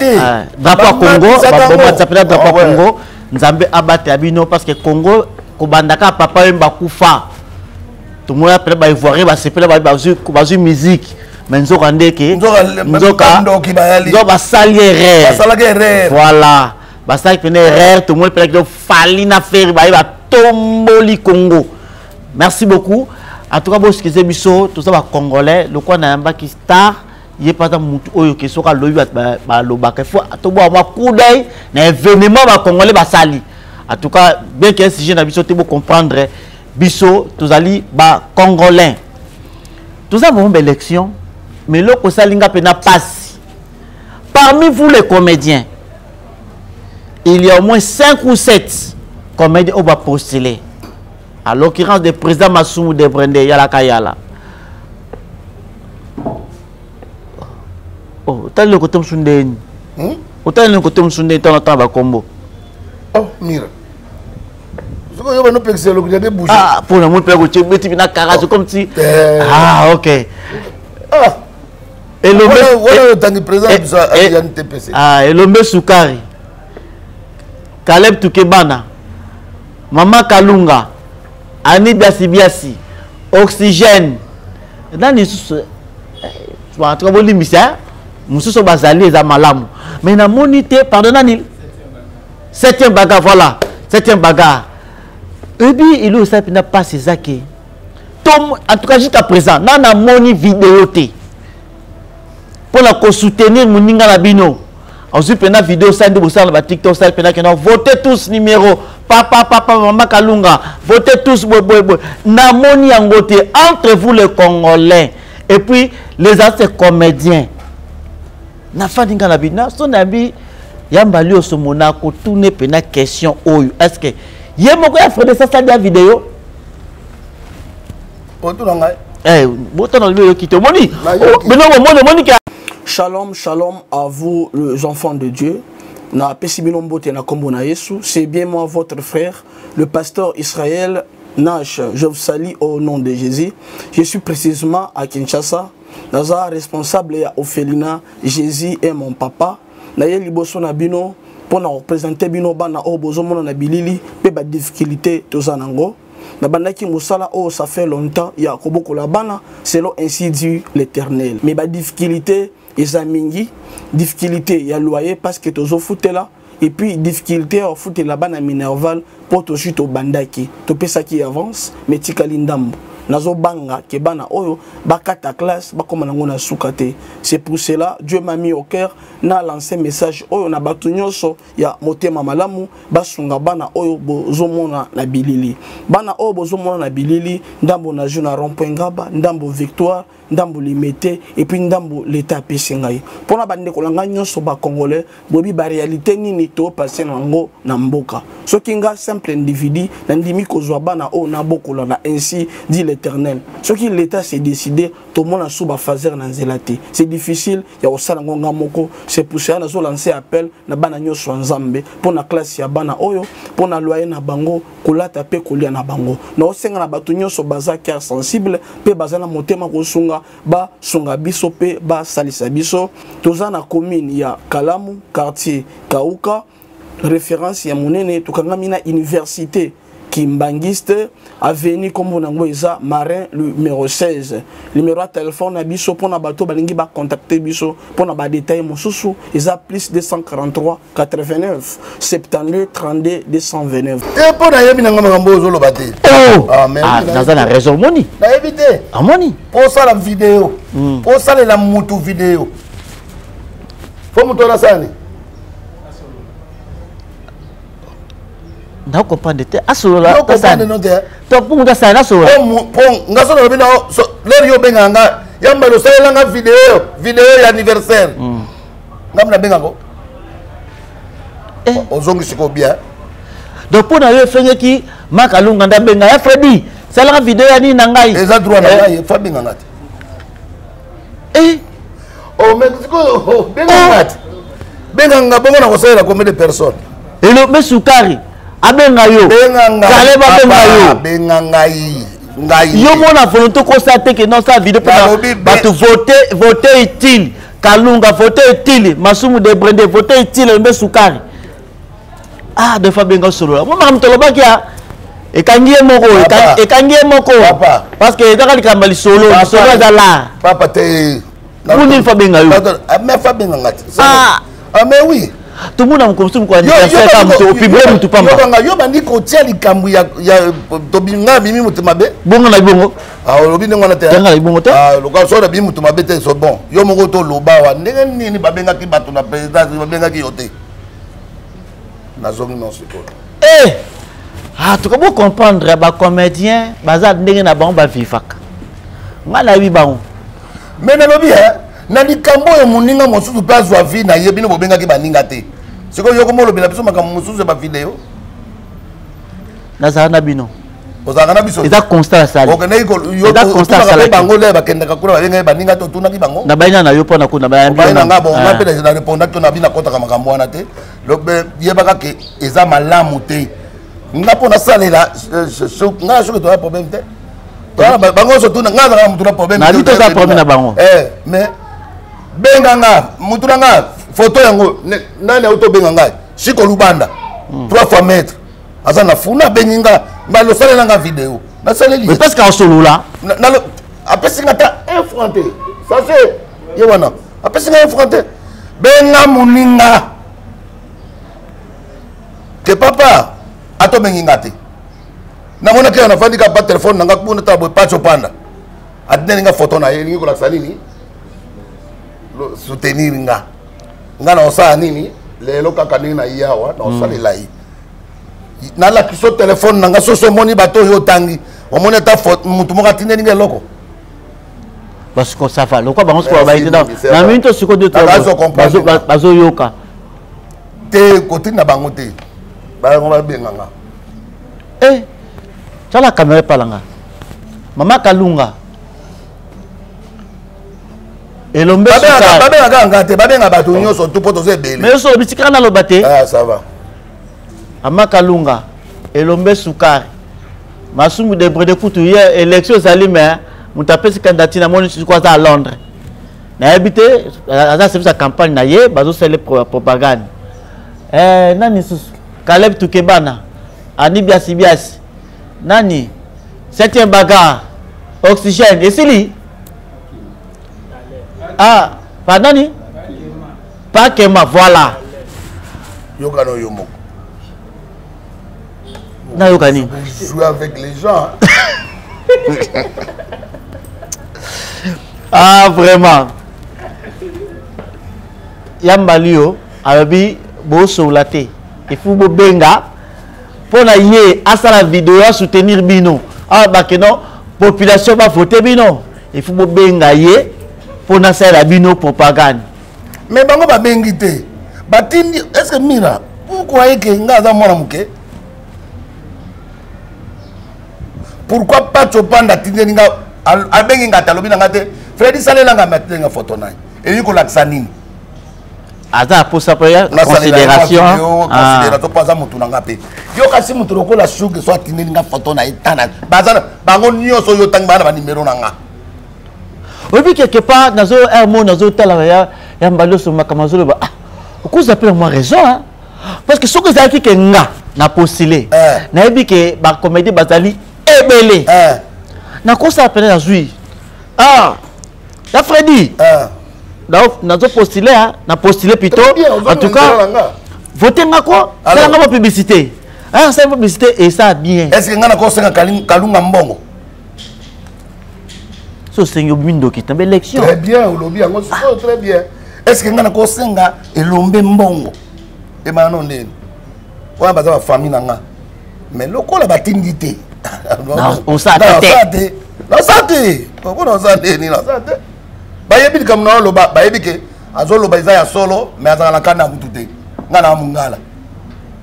S2: drapeau à Congo, ba ba drapeau à Congo. Nzambe abate abino, parce que Congo kobandaka papa Wemba kufa. Tout le monde après ba Ivoirien ba sepela ba ba musique. Mais nzoka ndeke
S1: nzoka
S2: nzoka basali erreur.
S1: Basalaki erreur.
S2: Voilà. Basalaki mpena erreur, tomoni mpena kino Fally na Ferre baye batomboli Congo. Merci beaucoup. En tout cas, boskize biso, toza ba Congolais, lokwa na yambaki star, ye mpe aza mutu oyo ke soki alobi bato balobaka, il faut tobwa mwa coup d'œil na événement ba Congolais basali. En tout cas, bien que sujet na biso te, bo comprendre biso tozali ba Congolais. Toza vraiment ba élection, mais eloko esali nga mpenza pasi. Parmi vous les comédiens, il y a au moins 5 ou 7 comédiens oyo bapostule. À l'occurrence de président Masumu de Brende, Yala Kayala. Oh, t'as le côté msundeni. Otali le côté msundeni, t'en entends ba combo.
S1: Oh, Mira. Soki oyo bano pekisa eloko ya bouger.
S2: Ah, pour le monde peko tu beti na karase comme si. Ah, OK.
S1: Ah.
S2: Elombe
S1: wala otangi président biso ya NTPC.
S2: Ah, Elombe Sukari. Caleb Tukebana. Mama Kalunga, Annie Biasi Biasi, Oxygène. Nani lisusu en tout cas bolimbisa mosusu bazali eza malamu mais namoni te, pardon, nani septième bagarre, voilà, septième bagarre. Ebi elo osala mpenza mpasi eza ke en tout cas jusqu'à présent na namoni video te mpona kosoutenir moninga na bino. Azwi mpenza video osali nde bosala na batiktok, osali mpenza kenda vote tous numéro papa papa mama Kalunga, vote tous boye boye boye. Namoni yango te entre vous les Congolais et puis les artistes comédiens. Nafandi nga na bino so nayebi yamba lioso mona kotune mpena question oyo, est ce que ye moko ya Frede sasali ya video?
S1: Otuna ngai.
S2: Eh, botana lobi oyoki te, omoni bino bomoni omoni ke
S10: Shalom, shalom à vous les enfants de Dieu. Na pesi bino mbote na kombo na Yesu. C'est bien moi votre frère, le pasteur Israël Nash. Je vous salue au nom de Jésus. Je suis précisément à Kinshasa. Naza responsable ya orphelinat Jésus est mon papa. Na ye liboso na bino pour na représenter bino bana oyo bozomona na bilili pe ba difficulté toza nango. Nabandaki mosala oyo ça fait longtemps ya kobokola bana selon ainsi dit l'Éternel. Mais ba difficulté eza mingi, difficulté ya loyer parce que tozofutela, et puis difficulté ya kofutela bana minerval po tozwi tobandaki, topesaki avance mais tikali ndambo. Nazobanga ke bana oyo bakata classe bakoma nango na suka te. C'est pour cela Dieu m'a mis au cœur na lancer message oyo na bato nyonso ya motema malamu basunga bana oyo bozomona na bilili. Bana oyo bozomona na bilili, ndambo na jeu na rond-point Ngaba, ndambo Victoire, ndambo Limete, et puis ndambo l'État apesi ngai. Mpona bandeko na ngai nyonso ba Congolais, boyebi ba réalité nini to passer nango na mboka. Soki nga simple individu nandimi kozwa bana oyo nabokola na ainsi dit l'Éternel. Soki l'État s'est décidé, tomona sous ba phaser na nzela te. C'est difficile ya kosala ngo nga moko. C'est pour cela nazo lancer appel na bana nyonso ya Nzambe mpona classe ya bana oyo, mpona loyer na bango, kolata pe kolia na bango. Naosenga na bato nyonso baza cœur sensible pe baza na motema kosunga, basunga biso pe basalisa biso. Toza na commune ya Kalamu, quartier Kauka, référence ya monene, tokangami na université Kimbanguiste, avenue kombo nango eza Marin numéro 16. Numéro ya téléphone na biso mpona bato balingi ba contacter biso mpona ba détail mosusu eza plus 243 89 72 32 229.
S1: Te, mpo nayebi nanga makambo oyo ozoloba te.
S2: Oh!
S1: Ah, mais
S2: Ah,
S1: oui,
S2: naza na raison, omoni?
S1: Nayebi te.
S2: Amoni?
S1: Mpo osala video, mpo osalela mutu video, fo moto wana asala nini?
S2: Na comprendre te, asolola.
S1: Yo comprendre no te.
S2: To mpo moto asala nasolola.
S1: Po nga so nalobi na lere yo obengaka nga yambala osalela nga video, video ya anniversaire, nga mna bengako ozongi sikoyo bien.
S2: Donc mpo na yo efengeki Makalunga nde abenga ya Fredi salaka video ya nini na ngai?
S1: Eza droit na ngai, fo abenga nga te. Oh, mais sikoyo benga nga te, benga nga bongo na kosalela combien de personnes?
S2: Elombe Sukari abenga yo,
S1: benga nga.
S2: Kaleb abenga yo.
S1: Benga ngai ngai.
S2: Yo mona volonté kosala te ke non, sala video mpona
S1: Nalobi
S2: bato vote, vote utile Kalunga, vote utile Masumu de Brende, vote utile Elombe Sukari. Ah, des fois benga solola mo makambo tolobaki ya ekangi ye moko,
S1: Papa.
S2: ekangi ye moko.
S1: Papa.
S2: Parce que ezaka likambo ya lisolo.
S1: Papa.
S2: Lisolo eza lar.
S1: Papa te.
S2: Mpuni fa benga yo.
S1: Ah, mais fa benga nga te.
S2: Ah.
S1: Ah, mais oui.
S2: Tomona mokolo mosusu mokolo anniversaire kaka moto opublie motu pamba.
S1: Yobanga yo bandi kotia likambo ya ya tobinga bimi moto mabe.
S2: Bongo na bongo.
S1: Ah olobi ndenge wana te.
S2: Yanga na bongo te.
S1: Ah loka so na bimi moto mabe te so bon. Yo moko to loba wa ndenge nini babengaki bato na présidence babengaki yo te. Nazongi non sikoyo.
S2: Eh! Ah, tout cas, vous comprendre, ba comédien, baza ndenge na bango ba vivaka. Nga na yebi bango.
S1: Mais nalobi hein, na likambo oyo moninga mosusu mpe azwa vie na ye bino bobengaki baninga te. Sikoyo yo koma olobela biso makambo mosusu ya bavideo.
S2: Nazala na bino.
S1: Ozalaka na biso.
S2: Eza constat asali.
S1: Okendaki
S2: Eza constat asalaki.
S1: bango le bakendaka kuna babengaki baninga te otunaki bango.
S2: Na bayina na yo mpo na kuna bayambi.
S1: Obayi na nga bon nga mpe na répondaki to na bino akotaka makambo wana te. Lobe yebaka ke eza malamu te. Nga mpo nasalela nga soki toza problème te. Bango nyonso tuna nga azalaka motu na problème.
S2: Nayebi toza problème na bango.
S1: Eh mais benga nga motu na nga photo yango nani auti obenga ngai Chico Lubanda 3 fois maître aza na funa abengi nga mbala osalela nga video nasaleli
S2: mais parce que osolola
S1: apesi nga ata un franc te sase ye wana apesi nga un franc te benga moninga ke papa ata obengi nga te namonaki ya nafandi kaka pa telefone na nga kuna tala boye paco panda atindeli nga foto na ye elingi kolakisa nini soutenir nga nga na osala nini lelo kaka ndenge na ye awa na osalela ye nalakisa telefone na nga soso omoni bato oyo otangi omoni ata motu moko atindeli nga eloko
S2: basiko ça va lokwa bango sikoyo bayi te na minute oyo sikoyo nde bazoyoka
S1: te kotinda bango te bango babenga nga
S2: eh tala kamera epala nga mama kalunga elombe
S1: babengaka nga te babenga bato nyonso tu mpo toza ebele
S2: mais oso bitikaka naloba te
S1: ah, ça va
S2: mama kalunga elombe sukari masumu debrede kutu ye élection ezali mais moto apesi candidature namoni sikoyo aza à londres nayebi te aza service ya campagne na ye bazosala propagande eh, nani susu caleb tukebana ani biasi biasi nani septième bagarre oxygène esili ah pa nani pakema voilà
S1: yokana oyo moko
S2: nayoka nini
S1: jouer avec les gens
S2: ah vraiment yambali yo alobi bosolola te il faut bobenga mpo na ye asala video asoutenir bino awa bakeno population bavote bino il faut bobenga ye mpo nasalela bino propagande
S1: mais bango babengi te batindi est ce que mira vous croyez que nga aza mwana moke pourquoi pacho panda atindeli nga abengi nga te alobi na nga te fredi salela nga me atindeli nga photo na ye elingi kolakisa nini
S2: aza na posa mpo ya considération
S1: considération mpo aza motu na nga mpe yo kasi motu lokola shuke so atindeli nga photo na ye tana baza bango nyonso oyo otangi baa na banimero na nga
S2: oyebi quelque part nazo air mo nazotala ya ya mbali oso makambo azoloba ah okozwa mpe na mwa raison hein? Parce que soki ezalaki ke nga na postule eh. Nayebi ke bacomédie bazali ebele eh. Nakosala pene nazwi ah ya Fredi eh. Nazo postule na postule plutôt en tout cas vote nga ko sala nga ba publicité ah sala publicité et ça bien.
S1: Est ce que nga nakosenga kalunga mbongo
S2: so osengi obimi ndoki te élection
S1: très bien olobi yango sikoyo très bien. Est ce que nga nakosenga elombe mbongo emana no ndeni wana baza bafamille na nga mais lokola batindi te
S2: osala
S1: te nasala te lokola osala ndeni nasala te bayebi likambo na oloba bayebi ke azoloba eza ya solo mais azalaka na kanda ya mutu te nga na mongala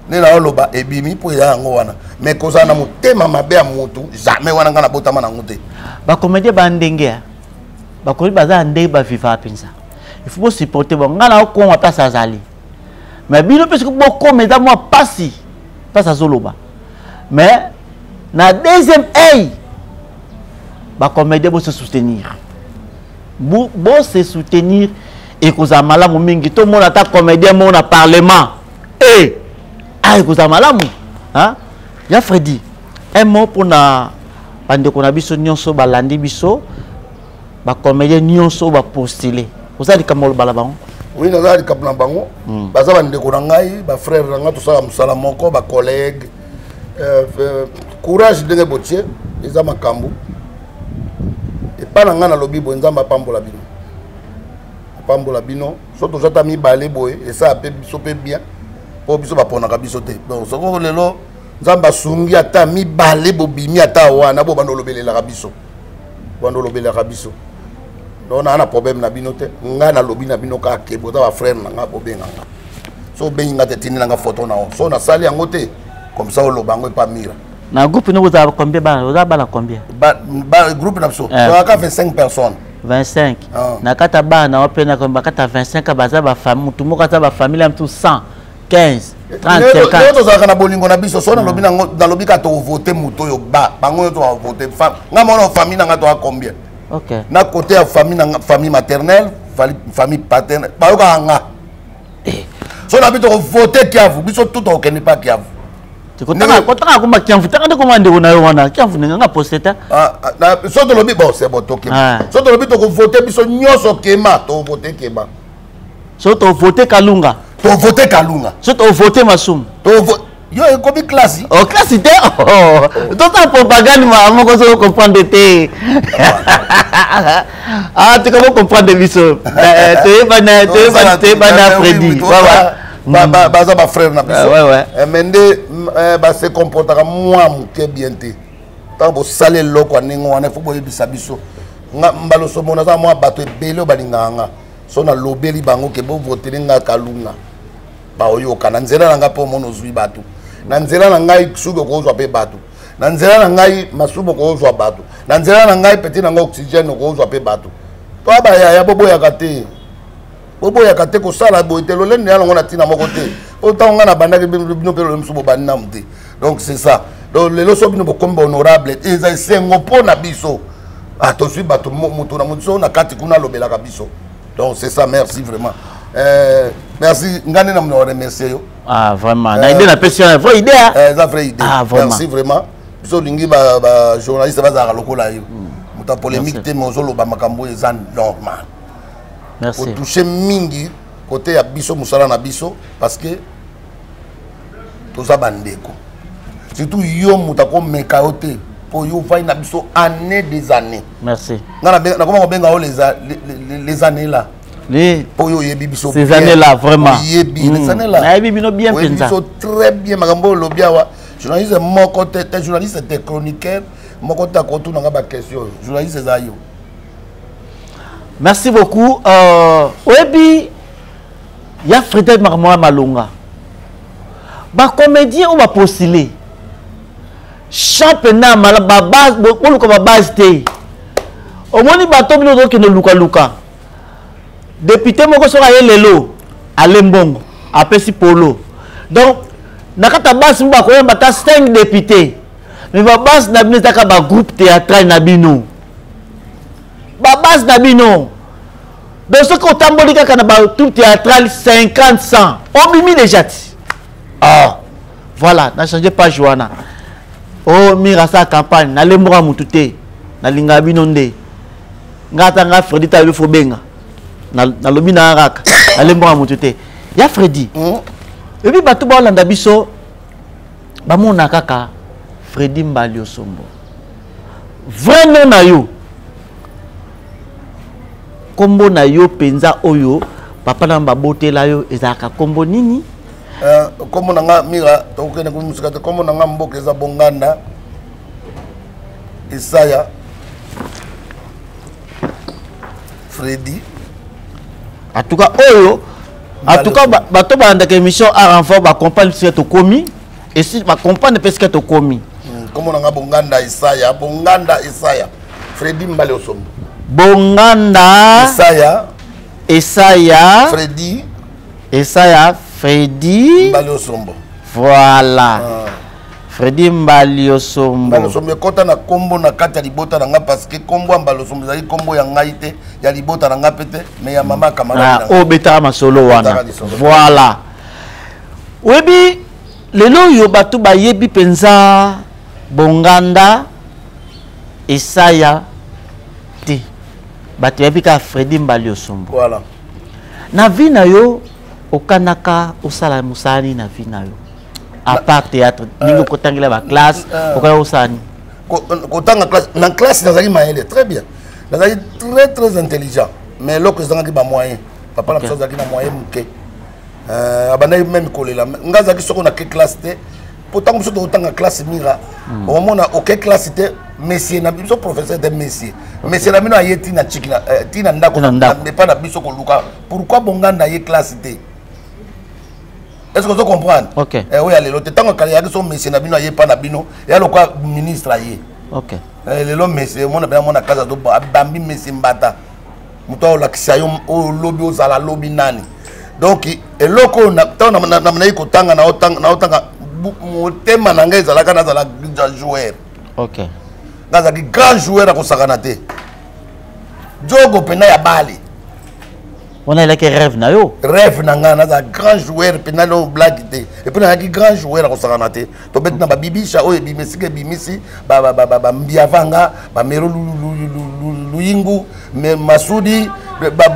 S1: nde naoloba ebimi mpo eza yango wana mais kozala na motema mabe ya motu jamais wana nga nabotama nango te.
S2: Bacomédien ba ndenge ya bakomi baza ya ndenge bavivaka mpenza il faut bosupporte bango ngai na okoma place azali mais bino mpe soki bokoma eza mwa mpasi mpasi azoloba mais na deuxième ey bacomédien bose soutenir bose soutenir ekozala malamu mingi tomona ata comédien moko na parlement e ah ekozala malamu hein? Ya Fredi, un mot mpona bandeko na biso nyonso balandi biso bacomédien nyonso bapostule oza likambo olobala bango.
S1: Oui, naza na likambo na bango. Baza bandeko na ngai, bafrère na ngai, tosala mosala moko, bacollègue. Courage ndenge botie eza makambo epai na ngai. Nalobi boye, Nzambe apambola bino, apambola bino. So toza ta mibale boye, esala mpe biso mpe bien, mpo biso baponaka biso te. Donc soko lelo Nzambe asungi, ata mibale bobimi, ata wana bo banda olobelelaka biso, banda olobelelaka biso. Donc naa na problème na bino te. Ngai nalobi na bino kaka ke boza bafrère na ngai, bobenga nga. So obengi nga te, tindi nanga photo na yo. So nasali yango te, comme ça oloba yango epa Mira.
S2: Na groupe no bozala combien bana? Oza bana combien?
S1: Ba, groupe na biso tozalaka 25 personnes.
S2: 25.
S1: Ah.
S2: Na kati ya bana o mpe na bakati ya 25, baza bafamille, motu moko aza bafamille ya motu 100, 15, 30,
S1: Lelo
S2: 50.
S1: tozalaka na bolingo na biso. So nalobi nango, nalobi kaka tovote moto oyo ba bango oyo toavote. Nga mona famille na nga toa combien? Na côté ya famille na nga, famille maternelle, famille paternelle, bayokaka nga. So na bi tokovote Kiavu, biso tu tokokende pa Kiavu.
S2: Kotanga komba Kiamvu, tanga nde koma ndeko na yo wana Kiamvu, ndenge nga poste te.
S1: Ah, ah, so tolobi bon, c'est bon, tokema.
S2: Ah.
S1: So tolobi tokovote biso nyonso kema, tovote kema.
S2: So tovote Kalunga.
S1: Tovote Kalunga.
S2: So tovote Masumu.
S1: Yo ekomi classe.
S2: Oh, classe te. Oh, tosala propagande moko so comprendre te. Ah, tika bo comprendre biso. Eh, toyebana, toyebana, toyebana. Fredi.
S1: Baza bafrère na biso.
S2: Ah, ouais, ouais.
S1: Eh, mais nde base comportaka mwa moke bien te. Ntango bosala eloko ya ndenge wana, ifo boyebisa biso. Nga mbala somo naza mwa bato ebele oyo balingaka nga. So nalobeli bango ke bovotele nga Kalunga, baoyoka na nzela na ngai, mpo omona ozwi bato na nzela na ngai. Soki okozwa mpe bato na nzela na ngai, Masumu, okozwa bato na nzela na ngai, petit na ngai Oxygène, okozwa mpe bato. To bayaya, boboyaka te, boboyaka te kosala boye te. Lolendo ya nango na ntina moko te, po ntango ngai nabandaki, bino mpe lolendo mosusu bobandi namu te. Donc c'est ça. Donc lelo so bino bokomi bahonorable, eza esengo mpo na biso. Ah, tozwi bato, moto na moto so na kati kuna alobelaka biso. Donc c'est ça. Merci vraiment. Merci. Ngai nde na mono remercier yo.
S2: Ah, vraiment, na idée napesi wana, vraie idée, ah.
S1: Eza vraie idée.
S2: Ah, vraiment.
S1: Merci vraiment. Biso olingi bajournaliste bazalaka lokola yo, moto ya polémique
S2: Merci.
S1: te, mais ozoloba makambo oyo eza normal.
S2: Merci.
S1: Otouche mingi côté ya biso, mosala na biso, parce que toza bandeko. Surtout yo, moto akomeka yo te, mpo yo ovandi na biso année des années.
S2: Merci.
S1: Nga nakoma kobenga yo les années là, mpo yo oyebi biso.
S2: Ces années-là, vraiment.
S1: Oyebi les années là.
S2: Nayebi bino bien.
S1: Oyebi
S2: Mpenza.
S1: biso très bien. Makambo oyo olobi awa, journaliste moko te te, journaliste te, chroniqueur moko te akotunanga baquestion oyo. Journaliste eza yo.
S2: Merci beaucoup. Oyebi ya Frédéric, makambo ya malonga, bacomédien oyo bapostule champ mpena babase, boluka babase te. Omoni bato bino ozokende lukaluka député moko, soki aye lelo, ale mbongo, apesi polo. Donc na kati ya base mo bakoyamba ata 5 député, mais babase na bino ezaka bagroupe théâtral na bino, babase na bino. Donc soki otamboli kaka na batroupe théâtrale 50, 100, obimi déjà ti. Ah, voilà, na change page wana. O Mira asala campagne, nalemboka motu te, nalingaka bino nde. Nga ata nga Fredi ta fo benga, nalobi na kaka nalemboka motu te. Ya Fredi, ebi bato baolanda biso, bamona kaka Fredi Mbali Osombo. Vrai nom na yo, nkombo na yo mpenza oyo papa na babotela yo, ezalaka nkombo nini?
S1: Nkombo na nga, Mira, tokokende mosika te. Nkombo na nga, mboka eza Bonganda Esaya Fredi.
S2: En tout cas oyo, en tout cas bato balandaka émission à renfort bacomprendre bisika tokomi, esi bacomprendre mpe esika tokomi.
S1: Nkombo na nga Bonganda Esaya, Bonganda Esaya Fredi Mbale Osombo.
S2: Bonganda
S1: Esaya.
S2: Esaya.
S1: Fredi.
S2: Esaya Fredi.
S1: Mbale Osombo.
S2: Voilà, Fredi Mbali Osombo.
S1: Mbali Osombo ekɔta na nkombo na kati ya libota na nga, parce que nkombo ya Mbali Osombo ezali nkombo ya ngai te, ya libota na nga mpe te, mais ya mama camarade.
S2: Oyo obetaka masolo wana. Voilà. Oyebi lelo oyo bato bayebi mpenza Bonganda Esaya te, bato bayebi kaka Fredi Mbali Osombo.
S1: Voilà.
S2: Na vie na yo okanaka osala mosala nini na vie na yo à part théâtre ndenge okotangela baclasse okana osala nini?
S1: Kotanga classe, na classe nazalaki mayele très bien, nazalaki très très intelligent, mais eloko ezangaki bamoyen. Papa na biso azalaki na moyen moke, abandaki meme kolela. Nga azalaki soko nake classe te, po ntango biso tokotanga classe mira, omona oke classe te, monsieur na biso, professeur te, monsieur, monsieur na bino aye ntina chiki ntina ndako epa na biso koluka pourquoi Bonganda aye classe te. Est ce que ozo comprendre?
S2: Okay.
S1: Oyo ya lelo te. Ntango kala yaki so monsieur na bino aye epa na bino, ya lokwa ministre aye. Lelo monsieur omona bena mona kasa abambi monsieur mbata, moto aolakisa yo oyo lobi ozala lobi nani. Donc eloko oyo ntango nayi kotanga, naotanga, motema na ngai ezalaka nazala joueur. Nazalaki grand joueur, akosakana te, jogo mpena ya bale.
S2: Wana elaki rêve na yo?
S1: Rêve na ngai, nazala grand joueur mpena, no blague te. Et puis nazalaki grand joueur, akosakana te. Tobeti na babibisha oyo ebimi esika ebimisi bambiavanga, bamero luyingu, masudi,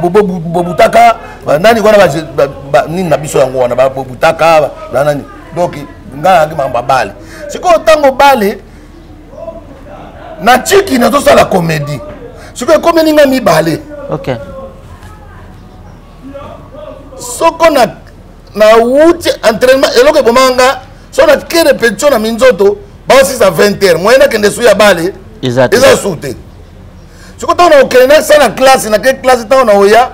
S1: bobutaka nani wana, nini na biso yango wana, babobutaka nani. Donc ngai nayaki makambo ya bale. Sikoyo ntango bale na tiki, nazosala comédie, sikoyo ekomeli nga mibale. Soko na nawuti entraînement, eloko ebomaka nga, so nake répétition na minzoto, baosisa 20 heures, moyen nakende su ya bale eza su te. Siko ntango nakokende nasala classe, nake classe, ntango na oya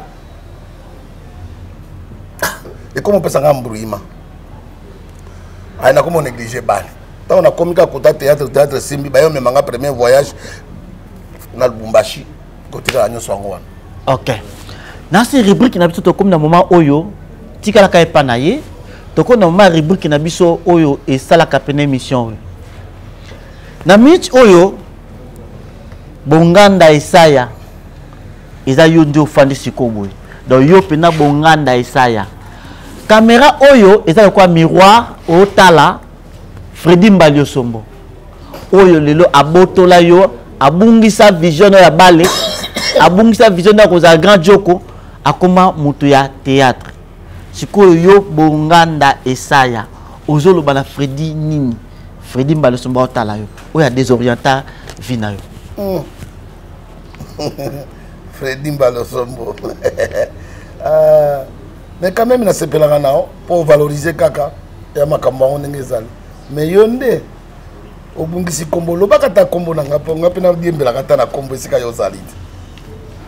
S1: ekoma opesa nga mbruima, aye nakoma onéglige bale. Ntango nakomi kaka kota théâtre, théâtre esimbi, baye omema nga premier voyage na Lubumbashi, kotikala nyonso yango wana.
S2: Ok, na se rubrique na biso tokomi na moment oyo tikalaka epa na ye. Tokomi na moment rubrique na biso oyo esalaka pene émission oyo. Na minute oyo, Bonganda Esaya, eza yo nde ofandi sikoyo boye. Donc yo mpena Bonganda Esaya, caméra oyo eza lokola miroir, otala Fredi Mbali Osombo oyo lelo abotola yo, abungisa vision ya bale, abungisa vision ya kozala grand joko, akoma moto ya théâtre. Sikoyo yo Bonganda Esaya ozoloba na Fredi nini? Fredi Mbali Osombo otala yo oyo adésorienta vie na yo.
S1: Fredi Mbali Osombo, mais quand même nasepelaka na yo mpo ovalorize kaka ya makambo yango ndenge ezali. Mais yo nde obungisi nkombo, olobaka ata nkombo na nga mpo nga mpe nadiembelaka ata na nkombo esika yo ozali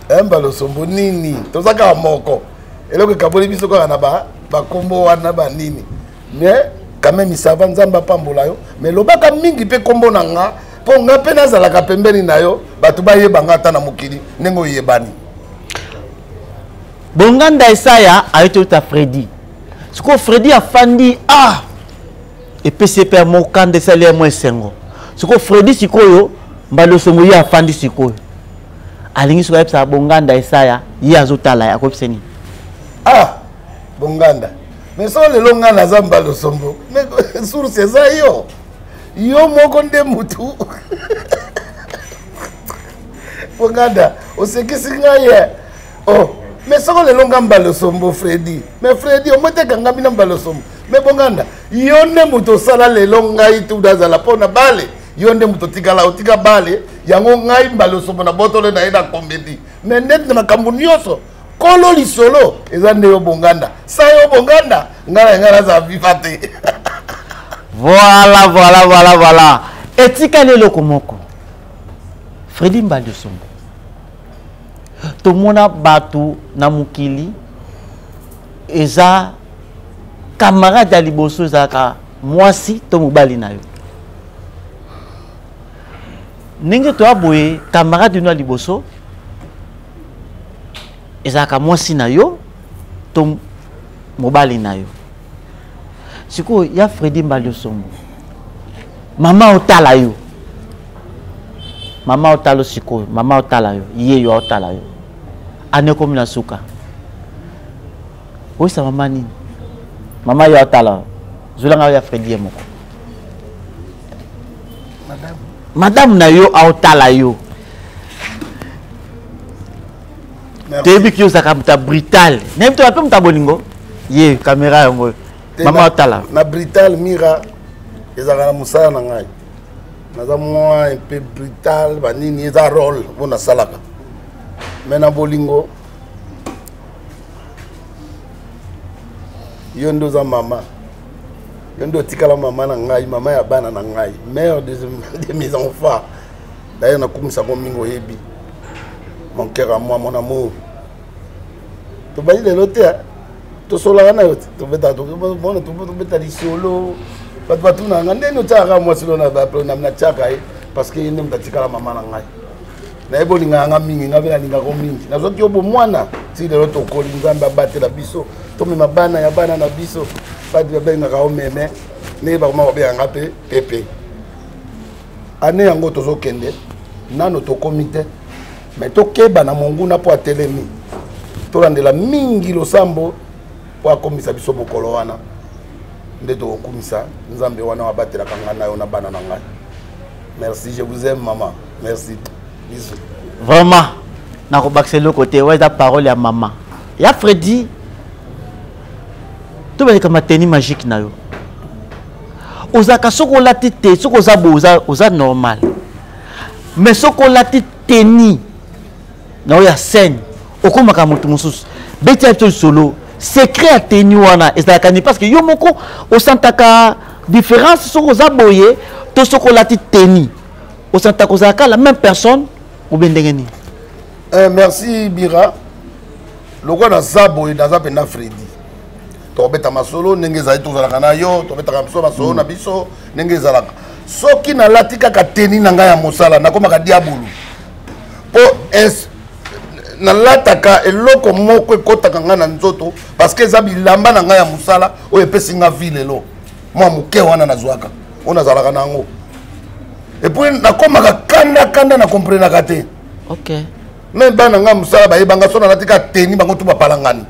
S1: te. Mbala Osombo nini, toza kaka moko, eloko ekaboli biso kaka na bakombo wana banini. Mais quand même ça va, Nzambe apambola yo. Mais lobaka mingi mpe nkombo na nga mpo nga mpe nazalaka pembeni na yo, bato bayeba nga ata na mokili ndenge oyebani.
S2: Bonganda Esaya aye toyota Fredi. Sikoyo Fredi afandi, ah, epesi ye mpe ya mokanda, esali ye mwa esengo. Sikoyo Fredi, sikoyo Mbali Osongo ye afandi sikoyo, alingi sikoyo ayebisaka Bonganda Esaya, ye azotala ye, akoyebisa nini?
S1: Ah, Bonganda, mais so lelo ngai naza Mbali Osombo, mais source eza yo, yo moko nde mutu. Bonganda, osekisi ngai ye. Oh, mais soko lelo nga Mbali Osombo, Fredi, mais Fredi omotekanga bino Mbali Osombo. Mais Bonganda, yo nde moto osala lelo ngai tu nazala mpo na bale. Yo nde moto otikala otika bale yango, ngai Mbali Osombo na botolo na ye na comédie. Mais ndeti na makambo nyonso, kolo lisolo eza nde yo Bonganda. Sa yo Bonganda, ngai na ngai nazala viva te.
S2: Voilà. Etikali eloko moko, Fredi Mbali Osombo, tomona bato na mokili eza camarade ya liboso ezalaka mwasi to mobali na yo. Ndenge toya boye, camarade no ya liboso ezalaka mwasi na yo to mobali na yo. Sikoyo ya Fredi Mbali Osombo, mama otala yo, mama otala sikoyo, mama otala yo, ye yo aotala yo, ane ekomi na suka, oyisa mama nini? Mama yo atala, zwelanga ya Fredi ye moko, madame na yo aotala yo. Toyebi ki ozalaka moto ya brutal, nayebi toya mpe moto ya bolingo. Ye kamera yango, mama otala.
S1: Na brutal, Mira, ezalaka na mosala na ngai. Naza mwa un peu brutal, banini, eza role mpo nasalaka. Mais na bolingo, yo nde oza mama, yo nde otikala mama na ngai, mama ya bana na ngai, mère de mes enfants. D'ailleurs nakumisako mingi, oyebi, mon cœur à moi, mon amour. Tobali lelo te, tosolaka na yo te, tobeta, tobeta lisolo. Bato batunaka nga ndeni otiaka mwasi lo natiaka ye, parce que ye nde moto atikala mama na ngai. Nayebi olingaka nga mingi, nga mpe nalingako mingi. Nazwaki yo bomwana ti lelo tokoli. Nzambe abatela biso, tomema bana ya bana na biso. Bato babengaka yo meme, ndenge bakoma babengaka nga mpe pepe. Ane yango tozokende nano, tokomi te, me tokeba na monguna mpo atelemi. Tolandela mingi losambo mpo akomisa biso mokolo wana nde tokokumisa Nzambe wana abatelaka ngai na yo na bana na ngai. Merci, je vous aime, maman. Merci, bisous.
S2: Vraiment, nakobakisa eloko te. Oyo eza parole ya mama ya Fredi. Tobaleka mateni magique na yo. Ozalaka soki olati te, soki oza boye, oza normal, mais soki olati teni na oyo ya scène, okomaka moto mosusu. Beti ya biso lisolo, secret ya teni wana ezalaka nini? Parce que yo moko osantaka différence soki oza boye to soki olati teni, osantaka ozalaka la même personne obe ndenge nini?
S1: Merci Bira. Lokola naza boye, naza mpenza Fredi. Tokobeta masolo ndenge ezali, tozalaka na yo, tobetaka biso masolo na biso ndenge ezalaka. Soki nalati kaka teni na ngai ya mosala, nakomaka diabulu, mpo nalataka eloko moko ekɔtaka ngai na nzoto, parce que eza bilamba na ngai ya mosala oyo epesi nga vie lelo. Mwa moke wana nazwaka oyo nazalaka na yango, et puis nakomaka kanda kanda, na komprenaka te. Me bana ngai mosala bayebanga, so nalati kaka teni, bango tu bapalangani,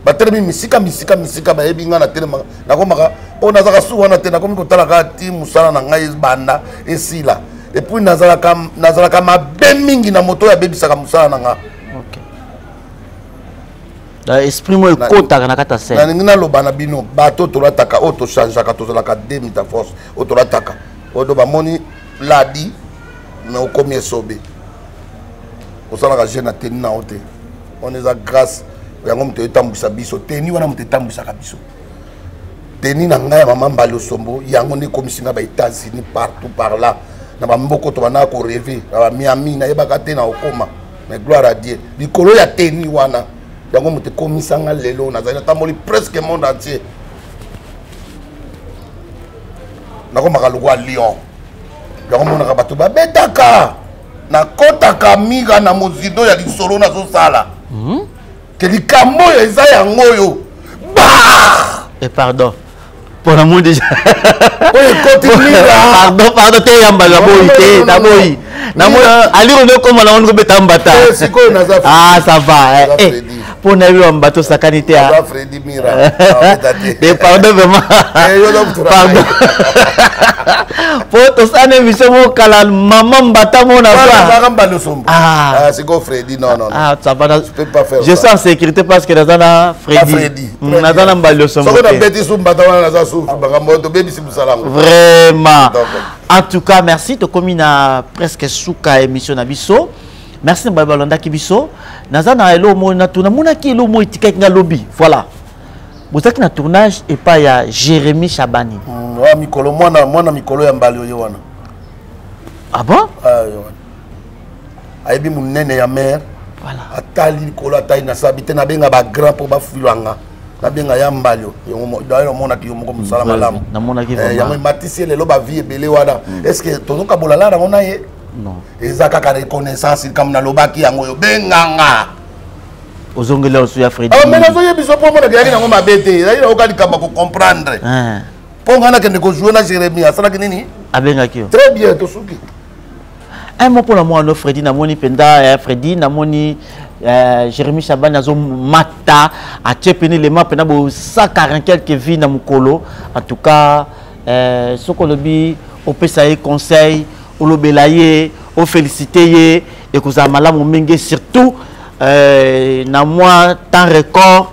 S1: batelemi misika misika misika, bayebi ngai natelemaka, nakomaka mpo nazalaka su wana te. Nakomi kotala kaka ti mosala na ngai ebanda esila. Et puis nazalaka mabe mingi na moto oyo abebisaka mosala na nga.
S2: Esprit moko ekotaka na kati ya scène.
S1: Nalingi naloba na bino, bato tolataka oyo, tochangeaka, tozalaka de mita force oyo tolataka oyo to bamoni ladi, mais okomi esobe, osalaka jeune na teni na yo te. Wana eza grâce yango moto etambwisa biso. Teni wana moto etambwisaka biso. Teni na ngai ya mama Mbali Osombo, yango nde ekomisi ngai ba États-Unis, partout par là na bamboka tobandaka korêver, na bamiami nayebaka te na okoma. Mais gloire à Dieu, likolo ya teni wana, yango moto ekomisa nga lelo nazali natamboli presque monde entier. Nakomaka lokwa lion, yango monaka bato babetaka, nakɔtaka miga na mozindo ya lisolo nazosala ke likambo oyo eza yango oyo ba.
S2: Eh, pardon, mpona mo déjà.
S1: Oyo ekoti mira.
S2: Pardon, pardon te, yamba naboyi te, naboyi. Namoni aliro nde okoma nango ndikobeta mbata.
S1: Sikoyo naza.
S2: Ah, ça va. Mpo na yo mbata osakani te.
S1: Naza Fredi Mira.
S2: Te, pardon, vraiment pardon, po tosala émission moko kala, mama mbata mona.
S1: Ah, sikoyo Fredi, non, non.
S2: Ah, ça va.
S1: Je peux pas faire.
S2: Je suis en sécurité parce que naza na Fredi, naza na Mbali Osombo.
S1: Soki nabeti su mbata wana, naza su makambo tobebisi mosala yango.
S2: Vraiment, en tout cas merci. Tokomi na presque suka émission na biso. Merci na baye balandaki biso. Naza na elo mo natuna, monaki elo mo etikaki nga lobi. Voilà, bozalaki na tournage epai ya Jérémy Chabani.
S1: Wa mikolo, mwana mwana mikolo ya Mbali oyo wana.
S2: Ah bon?
S1: Ah, yo wana ayebi monene ya mare.
S2: Voilà.
S1: Atali likolo, atali nasabi te, nabenga bagrand mpo bafilwanga, nabenga ya Mbali oyo. Omonaki yo moko mosala malamu.
S2: Namonaki.
S1: Yango ematisi ye lelo bavie ebele wana. Est ce que tozokabola lara yango na ye?
S2: Non.
S1: Eza kaka reconnaissance. Likambo nalobaki yango oyo, benganga.
S2: Ozongeli osu ya Fredi.
S1: Me nazoyebi so mpo omonaka eyaki nango mabe te, ezali nayoka likambo ya kocomprendre mpo ngai nakende kojouer na Jérémie. Asalaki nini?
S2: Abengaki yo.
S1: Très bien, tosuki.
S2: Un mot mpona mwana no Fredi. Namoni mpenza Fredi, namoni Jérémi Chabani azomata, atie pene lema mpena bo 140 quelque vie na mokolo. En tout cas, soki olobi opesa ye conseil, olobela ye, ofélicité ye, ekozala malamu mingi. Surtout euh, na mwa temps record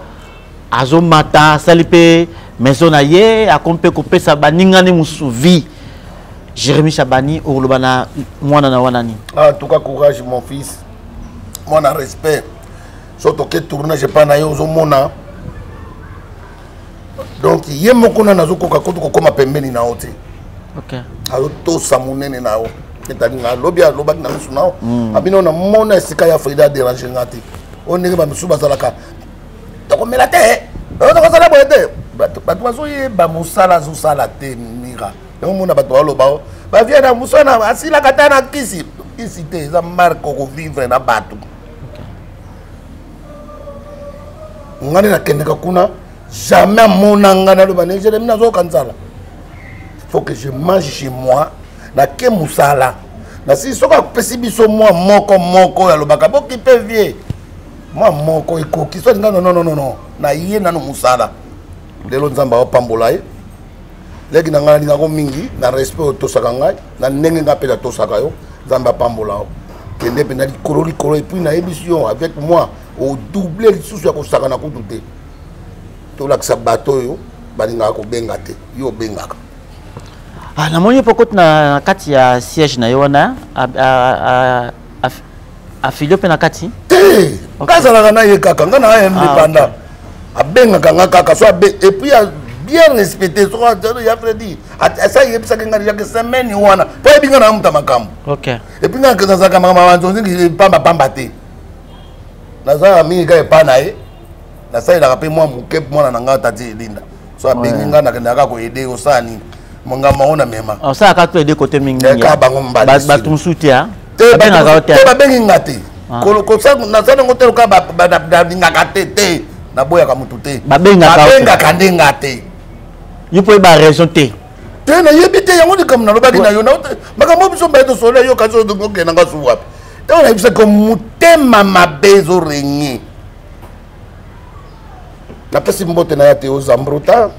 S2: azomata asali mpe maison na ye akomi mpe kopesa baningani mosusu vie. Jérémy Chabani, okoloba na mwana na wana nini?
S1: Ah, en tout cas courage mon fils, mwana respect. So toke tournage epai na ye, ozomona donc ye moko nani azokoka kutu kokóma pembeni na yo te. Azotosa monene na yo. Etali nga alobi, alobaki na misu na yo. Abino namona esika ya Frida aderange nga te. Oyo ndenge bamisusu bazalaka, tokomela te, tokosala boye te. Bato bazoyeba mosala azosala te. Mira yango mona bato baloba o bavie na mosala asilaka ta na kisi kisi te. Eza marke okovivre na bato. Nga nde nakendeka kuna, jamais amona nga naloba ne Jeremi nazoyoka nzala, faut que je mange chez moi. Nake mosala nasi, soki apesi biso mwa moko moko oyo alobaka bokipe vie, mwa moko ekoki. So alinga non non non non, na ye nano mosala. Lelo Nzambe aopambola ye. Leki na ngai, nalingako mingi na respect oyo otosaka ngai na ndenge ngai mpe natosaka yo. Nzambe apambola yo, kende mpenza likolo likolo. Et puis nayebisi yo, avec moi odouble lisusu ya kosakana kutu te. Tolakisa bato oyo balingaka kobenga te, yo obengaka.
S2: Ah, namoni mpo koti na kati ya siège na ye wana, afilio mpe na kati.
S1: Te, nga azalaka na ye kaka, nga na indépendant. Abengaka nga kaka so abe, et puis bien respecté. Soko ya Fredi asa yebisaki nga déjà ke semaine wana, mpo ayebi nga na muta makambo. Et puis nga nazalaka makambo ya banzonzingi pamba pamba te. Nazalaka mingi kaka epa na ye, nasalelaka mpe mwa moke mwana na nga tati Elinda. So abengi nga, nakendaka koede. Osala nini mongambo yango na mema?
S2: Osalaka to ede kote mingi.
S1: Kaka bango mbali.
S2: Bato mosusu te?
S1: Te, babengi nga te. Nasala yango te loka nalingaka te te, naboyaka motu te. Babengaka nde nga te.
S2: Yo mpo oyeba raison te?
S1: Te, nayebi te. Yango likambo nalobaki na yo, makambo biso mbaye tosolo, yoka so okenda nga su wapi. Ntango nayebisaki, motema mabe ezorenye. Napesi mbote na ya te ozambruta,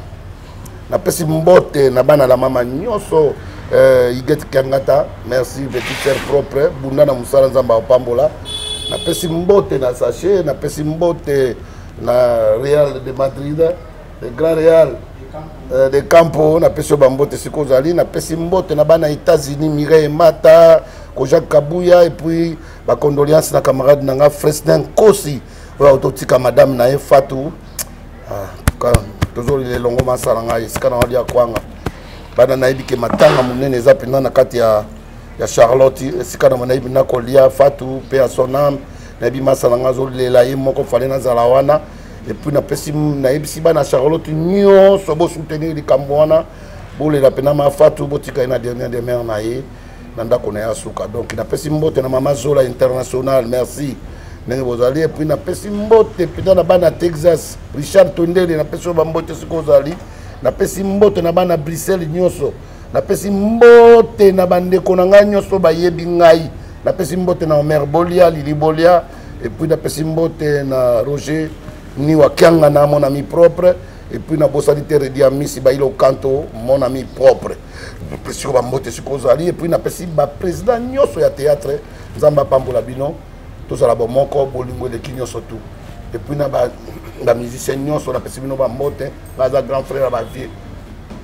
S1: napesi mbote na bana la mama nyonso. Iget Kiangata, merci petit frère propre, bunda na mosala, Nzambe apambola. Napesi mbote na Sachet, napesi mbote na Real de Madrid, le grand Real de Campo, napesi yo bambote sikoyo ozali. Napesi mbote na bana États-Unis, Mireille Mata, Kojak Kabuya, et puis bacondoléance na camarade na nga Fresnin Nkosi oyo totika madame na ye Fatu. Ah, tozolela elongo masala ngai esika na walia kwanga. Bana nayebi ke matanga monene eza mpenza na kati ya, ya Charlotte, esika na nayebi nakolia Fatu mpe ya son âme. Nayebi masala ngai azolela ye moko, fale nazala wana. Et puis napesi, nayebisi bana Charlotte nyonso, bosoutenir likambo wana, bolela mpena ma Fatu, botika ye na dernière demeure na ye na ndako na ye asuka. Donc napesi mbote na mama Zola International, merci ndenge bozali. Et puis napesi mbote mpenza na bana Texas, Richard Tondele, napesi oyo bambote sikoyo ozali. Napesi mbote na bana Bruxelles nyonso, napesi mbote na bandeko na ngai nyonso bayebi ngai. Napesi mbote na Omer Bolia, Lili Bolia, et puis napesi mbote na Roger Niwa Kianga na mon ami propre. Et puis nabosani te Redi Amisi Bailo Kanto, mon ami propre, napesi yo bambote sikoyo ozali. Et puis napesi baprésident nyonso ya théâtre, Nzambe apambola bino, tozala bomoko, bolingo eleki nyonso tu. Et puis na bamusicien nyonso, napesi bino bambote. Naza grand frère ya bavieux,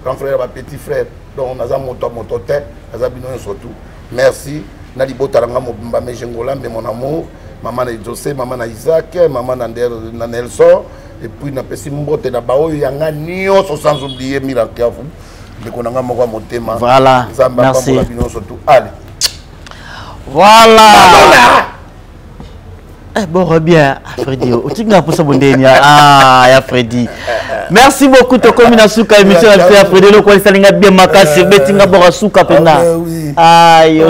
S1: grand frère ya bapetit frère, donc naza moto ya moto te, naza bino nyonso tu. Merci na libota na nga mobimba, Mejengolambe mon amour, mama na José, mama na Isaac, mama na, na Nelson. Et puis napesi mbote na baoyo ya nga nyonso, sans oublier Mira Kiafu, ndeko na nga moko ya motema.
S2: Voilà.
S1: Nzambe apambola bino nyonso tu. Allez.
S2: Voilà. Eh, bon, bien, Freddy. Otinga posa bondeni. Ah, ya Freddy. Merci beaucoup tokomi na suka émission ya ya Freddy loko esalinga bien makasi betinga bora suka pena. Aïe.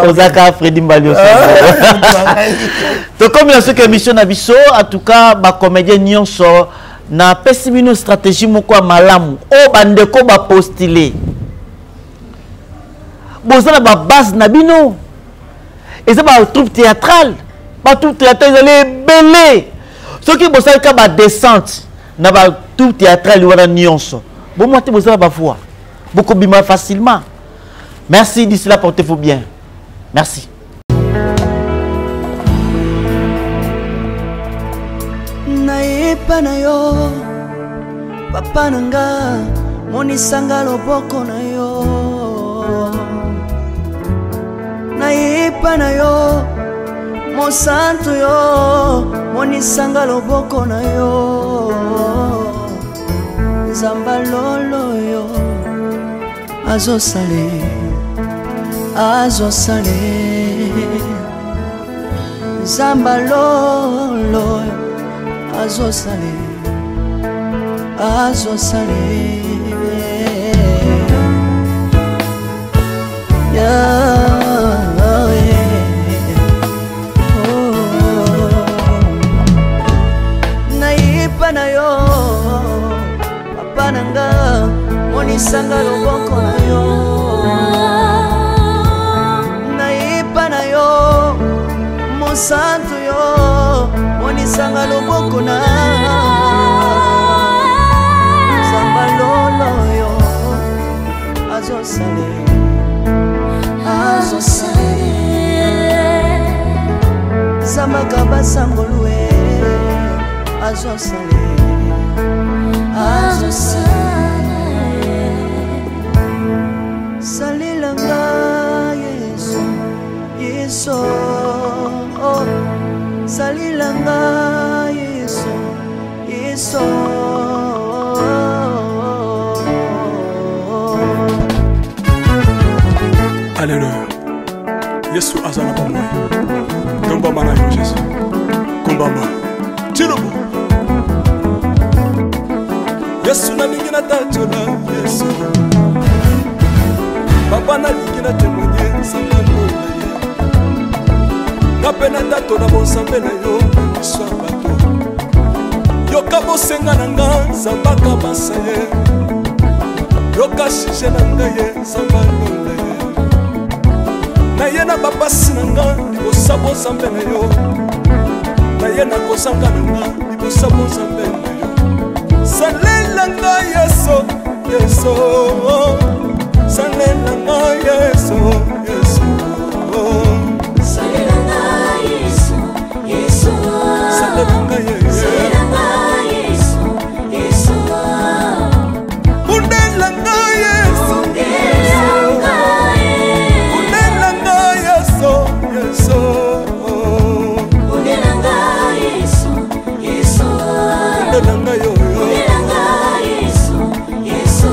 S2: Ozaka Freddy Mbalio. Tokomi na suka émission na biso, en tout cas ba comédien nyonso na pesi bino stratégie moko ya malamu. O bandeko ba postuler. Boza na ba base na bino. Eza ba troupe théâtrale, ba troupe théâtrale ezali ebele. Soki bosali ka ba descente na ba troupe théâtrale wana nyonso, bomwa te bozala ba voix, bokobima facilement. Merci, d'ici là portez-vous bien. Merci.
S11: Nayepa na yo papa na nga, monisanga loboko na yo. Nayepa na yo mosantu yo, monisanga loboko na yo. Nzamba lolo yo azosale, azosale. Nzamba lolo azosale, azosale. Yeah, oh. Nayepa na yo papa na nga, monisanga loboko na yo. Nayepa na yo mosantu yo, monisanga loboko na. Nzamba lolo yo azosale, azosale. Nzambaka basangolue azosale, azosale. Salelanga Yesu, Yesu, oh. Salelanga Yesu, Yesu.
S3: Alléluia. Yesu aza na bomoi. Tombama na yo Jésus. Kumbama. Tilobo. Yesu nalingi natatola Yesu. Papa nalingi na témoigner nzambe alola ye. Nga mpe natatola bonzambe na yo na miso ya bato. Yoka bosenga na nga nzambe akabasa ye. Yoka sujet na ngai ye nzambe alola ye. Naye na bapasi na nga libosa bonzambe na yo. Naye na kozanga na nga libosa bonzambe na yo. Salela nga Yesu, Yesu. Salela nga Yesu, Yesu.
S12: Salela nga Yesu, Yesu.
S3: Salela nga Yesu.
S12: Salela nga Yesu, Yesu.
S3: Bundela nga Yesu.
S12: Bundela nga Yesu.
S3: Bundela nga Yesu, Yesu.
S12: Bundela nga Yesu, Yesu.
S3: Bundela nga yo, yo.
S12: Bundela nga Yesu, Yesu.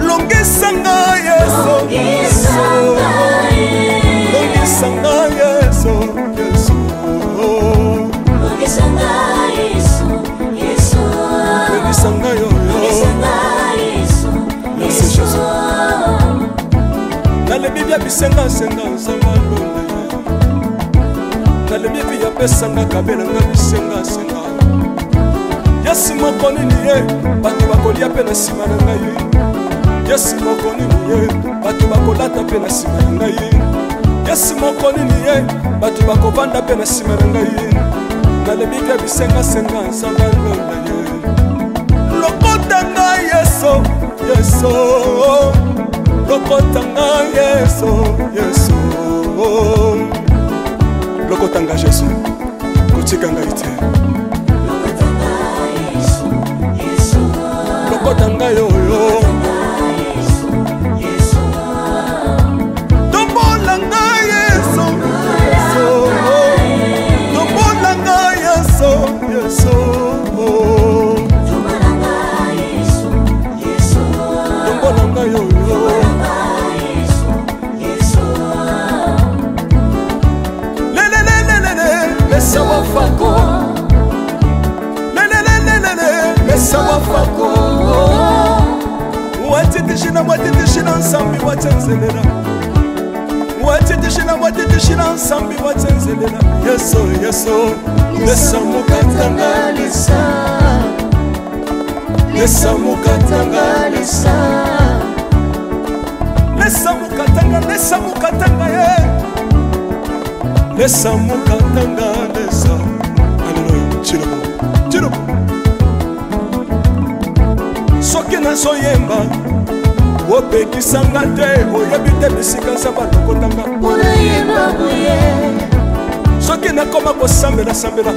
S3: Longisa nga Yesu.
S12: Longisa nga Yesu.
S3: Longisa nga Yesu, Yesu.
S12: Longisa nga Yesu, Yesu.
S3: Longisa nga yo, yo.
S12: Longisa nga Yesu,
S3: Merci,
S12: Yesu.
S3: Jésus. Nalebi bia bisengasenga nzambe alonda ye. Nalebi bi apesanga kabelanga bisengasenga. Yesu moko nini ye bato bakolia mpe na nsima na ngai. Yesu moko nini ye bato bakolata mpe na nsima na ngai. Yesu moko nini ye bato bakovanda mpe na nsima na ngai. Nalebi bia bisengasenga nzambe alonda ye. Lokota ngai Yesu, Yesu. Lokota ngai Yesu, Yesu. Lokota ngai Jésus, kotika ngai te.
S12: Lokota nga Yesu, Yesu.
S3: Lokota ngai oyo.
S12: Yesu, Yesu.
S3: Tombola ngai Yesu, Yesu. Tombola ngai Yesu, Yesu.
S12: Tombola nga Yesu, Yesu.
S3: Tombola ngai oyo.
S12: Tombola nga Yesu, Yesu.
S3: Lelelelelele, lesa wafako. Lelelelelele, lesa wafako. Watitishina, watitishina nsambi watsenzelela. Watitishina, watitishina nsambi watsenzelela. Yesu, Yesu, lesa mukatanga
S11: lesa,
S3: lesa mukatanga
S11: lesa.
S3: Lesa mukatanga, lesa mukatanga ye. Lesa mukatanga, lesa. Alléluia. Chilobo, chilobo. Soki nazoyemba opekisanga te, oyebi te bisika nzambe alokotanga.
S12: Mpona yemba boye.
S3: Soki Soki nakoma kosambelasambela,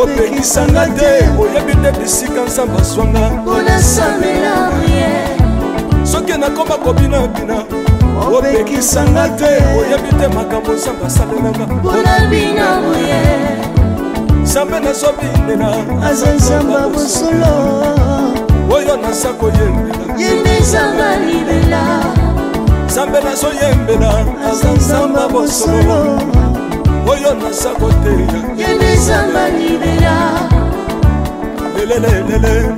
S3: opekisanga te. Oyebi te bisika Nzambe azwanga.
S12: Mpona prière.
S3: Soki nakoma kobinabina, opekisanga te. Oyebi te makambo Nzambe asalelanga.
S12: Mpona bina boye.
S3: Nzambe nazobinela
S11: aza Nzambe bosolo.
S3: Oyo naza koyembela
S12: ye nde Nzambe libela.
S3: Nzambe nazoyembela aza Nzambe bosolo. Oyo naza koteya
S12: ye nde Nzambe libela.
S3: Lelelelele,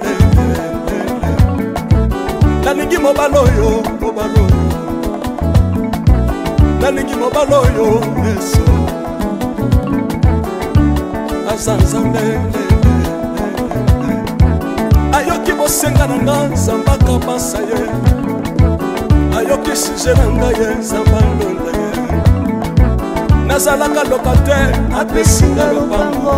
S3: nalingi mobali oyo, mobali oyo nalingi, mobali oyo Yesu aza Nzambe. Ayoki bosenga na nga, Nzambe akabasa ye. Ayoki sujet na ngai ye, Nzambe alonda ye. Nazalaka locataire, apesinga lopango.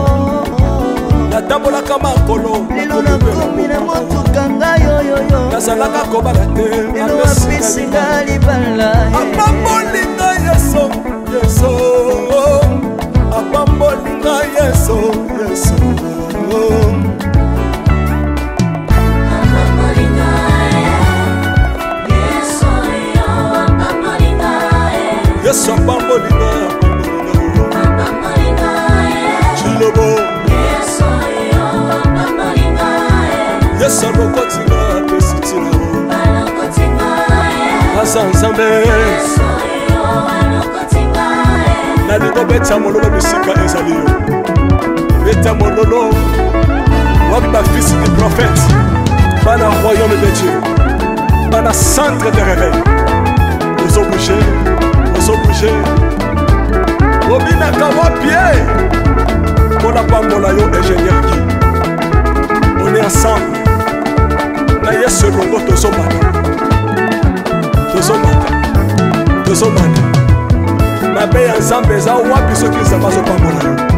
S3: Natambolaka makolo,
S11: lelo nakomi na motuka ngai oyoyo.
S3: Nazalaka kobala te,
S11: lelo apesinga libala.
S3: Apamboli ngai Yesu, Yesu apamboli ngai, Yesu, Yesu. Yesu apamboli ngai, apamboli ngai. Chilobo Yesu alokoti ngai, apesi ntina. Aza Nzambe. Nalingo beta mololo bisika ezali yo, beta mololo. Wapi bafils du prophète, bana royaume de Dieu, bana centre de réveil? Ozobouge, ozobouge, obinaka wapi ye? Mpona pambola yo, ingénieur Guy. On est ensemble na Yesu elongo. Tozomata, tozomata, tozomata. Mabe ya Nzambe eza wapi soki Nzambe azopambola yo?